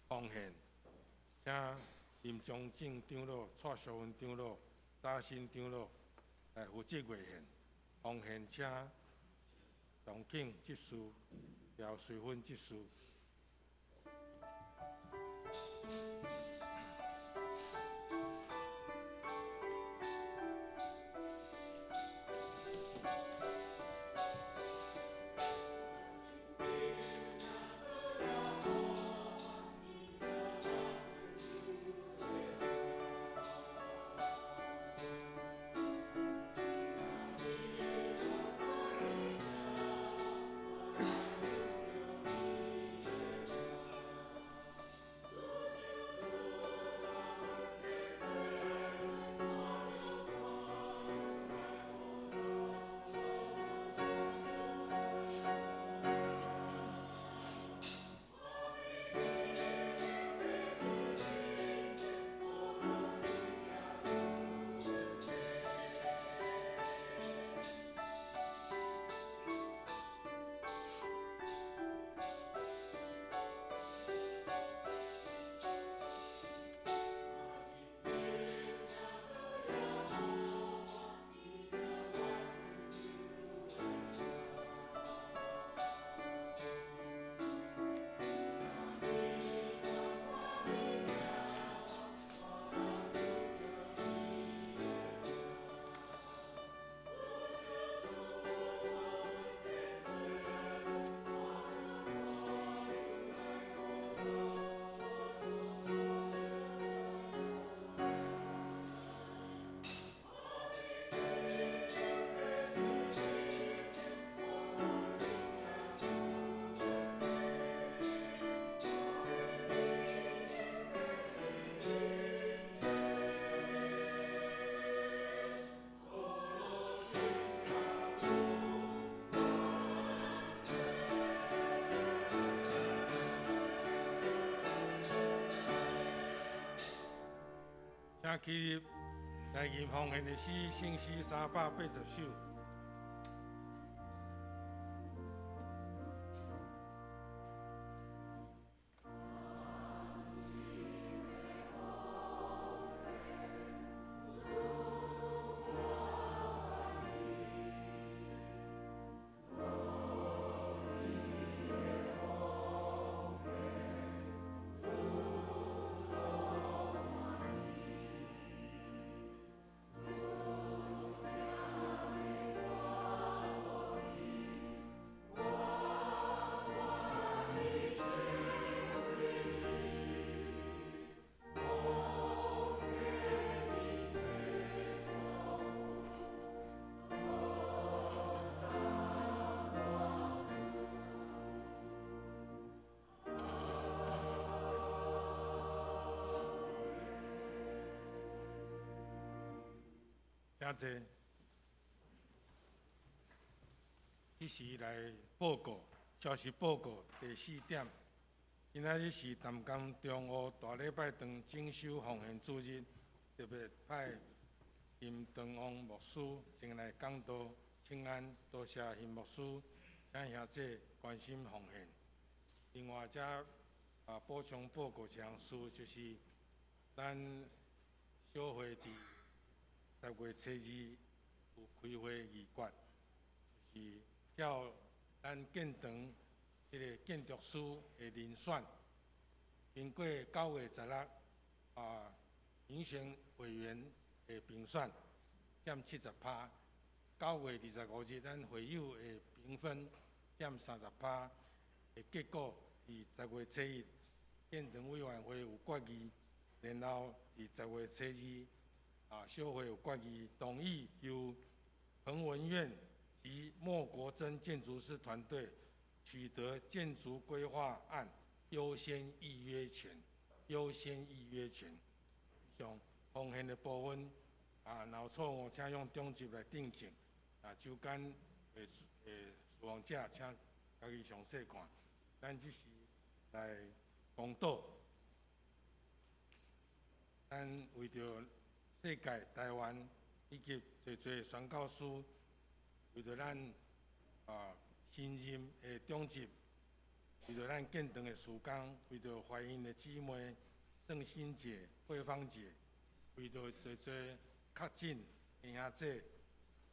奉獻，請林忠正長老、蔡淑芬長老、查新長老來負責月獻。奉獻請董慶執事、廖瑞芬執事。請起立，來吟奉獻的詩，聖詩380首。請坐。這時來報告，消息報告第四點。今仔日是淡江中學大禮拜堂整修奉獻主日，特別派林長旺牧師前來講道請安，多謝林牧師，請兄弟關心奉獻。另外，遮啊補充報告一項事，就是咱小會佇10月初2有開會議決，就是照咱建堂這个建築師的遴選，經過9月16啊，遴選委員的評選佔70%，9月25日咱會友的評分佔30%的結果，佇10月初1建堂委員會有決議，然後佇10月初2啊，小會有決議同意由彭文苑及莫國珍建築師團隊取得建築規劃案優先預約權，優先預約權。上奉獻的部分啊，若有錯誤，請用長執來訂正。啊，周間的的侍奉者，請家己詳細看。咱這是來公道，咱為著世界、台灣以及濟濟宣教師，為著咱啊新任的長執為著咱建堂的事工，為著懷孕的姊妹聖心姐、慧芳姐，為著濟濟確診的兄姐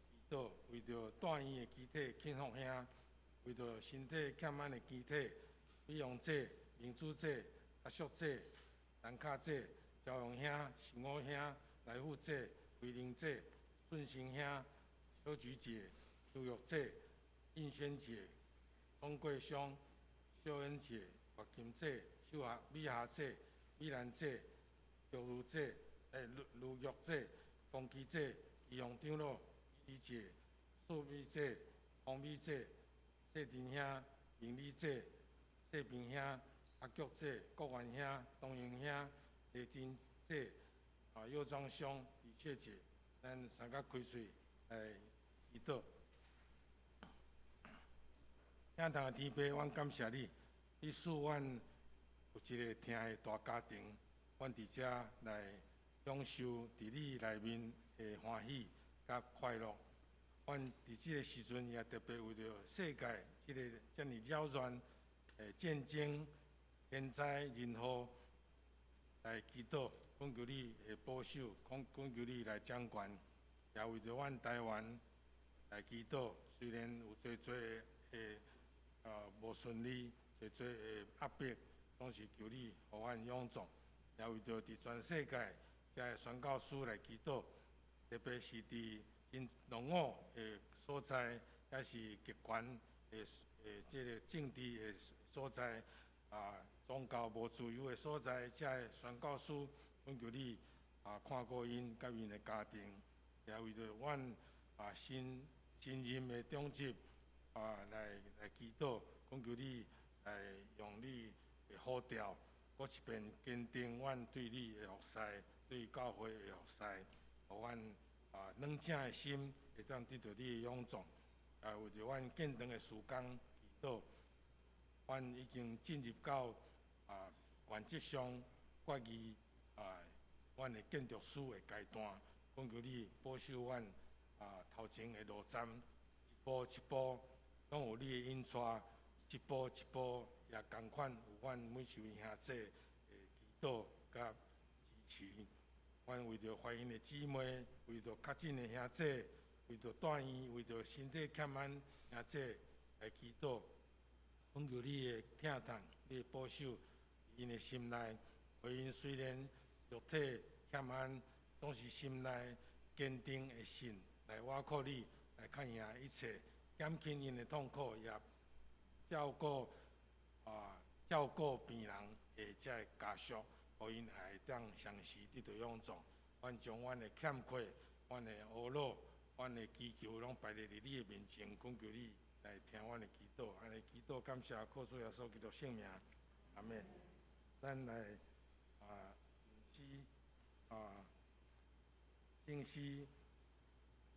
祈禱，為著大院的肢體慶福兄，為著身體欠安的肢體美容姐、民主姐、阿淑姐、蘭卡姐、朝陽兄、神武兄、來福姐、惠玲姐、順成兄、小菊姐、秋玉姐、應萱姐、鍾桂香、秀恩姐、白金姐、秀霞、美霞姐、美蘭姐、玉如姐、卢卢玉姐、馮琪姐、余雄長老、李姐、素美姐、洪美姐、謝振兄、明理姐、謝平兄、阿菊姐、國元兄、東榮兄、李珍姐、佑莊兄、李雀姐，咱三甲開喙來祈禱。天堂的天父，阮感謝你，你賜阮有一個疼的大家庭，阮佇遮來享受佇你內面的歡喜佮快樂。阮佇這个時陣也特別為著世界這个遮爾擾亂的戰爭、天災人禍來祈禱，懇求你的保守，懇求你來掌權，也為著阮台灣來祈禱。雖然有濟濟的無順利，濟濟的壓迫，總是求你予阮勇壯。也為著佇全世界遮个宣教師來祈禱，特別是佇真落伍的所在，抑是極權的這个政治的所在，宗教無自由的所在，遮个宣教師，懇求你看顧𪜶佮𪜶的家庭，也為著阮新任的長執來祈禱，懇求你來用你的呼召，閣一遍堅定阮對你的服侍，對教會的服侍，予阮軟正的心會當得著你的勇壯。為著阮建堂的事工祈禱，阮已經進入到原則上決議阮的建築師的階段，懇求你保守阮頭前的路站，一步一步攏有你的引帶，一步一步也仝款有阮每一位兄弟的祈禱佮支持。阮為著懷孕的姊妹，為著確診的兄弟，為著大院，為著身體欠安兄弟來祈禱，懇求你的疼痛，你的保守，𪜶的心內，予𪜶雖然肉體欠安，總是心內堅定的信來倚靠你，來抗贏一切，減輕𪜶的痛苦，也照顧病人的這个家屬，予𪜶也會當相時得著勇壯。阮將阮的欠缺、阮的懊惱、阮的祈求，攏擺佇你的面前，懇求你來聽阮的祈禱。按呢祈禱，感謝靠主耶穌基督聖名，阿們。咱來詩聖詩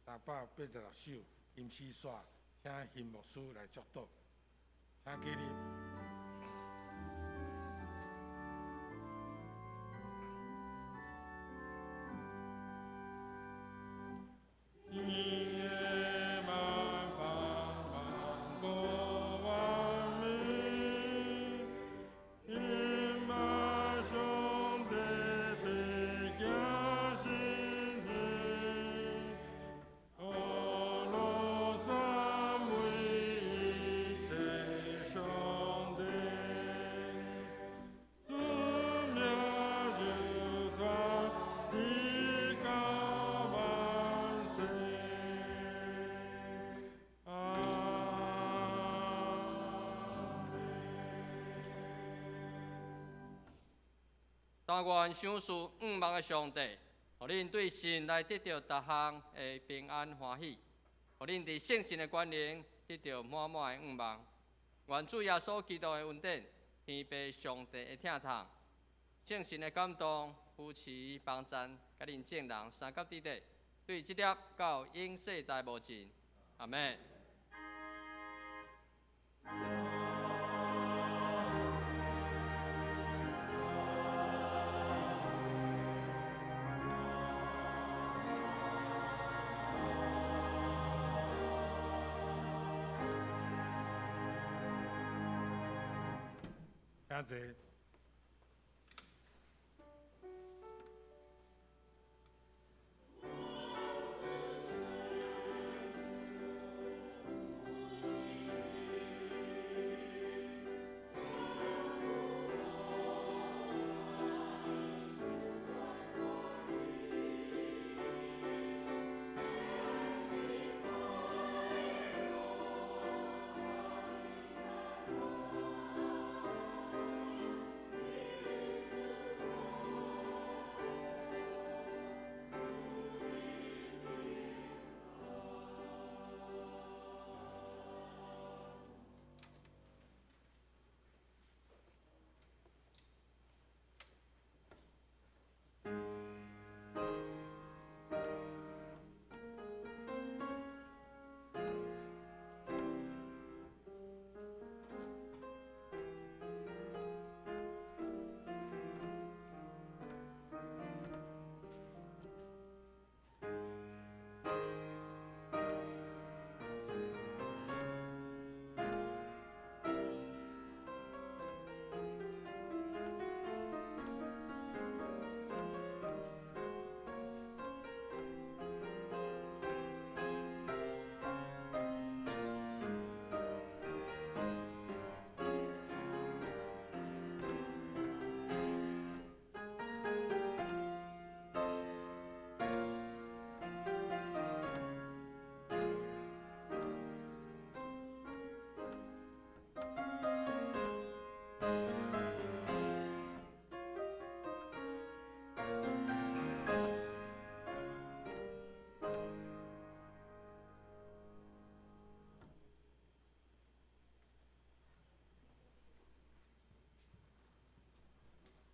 386首《金絲煞》，請邢牧師來祝禱，請起立。但願賞賜向望的上帝，予恁對神來得著逐項的平安歡喜，予恁佇聖神的權能得著滿滿的向望。願主耶穌基督的恩典、天父上帝的疼痛、聖神的感動、扶持幫贊，佮恁眾人相佮佇咧，對這粒到永世代無盡。阿們。請坐。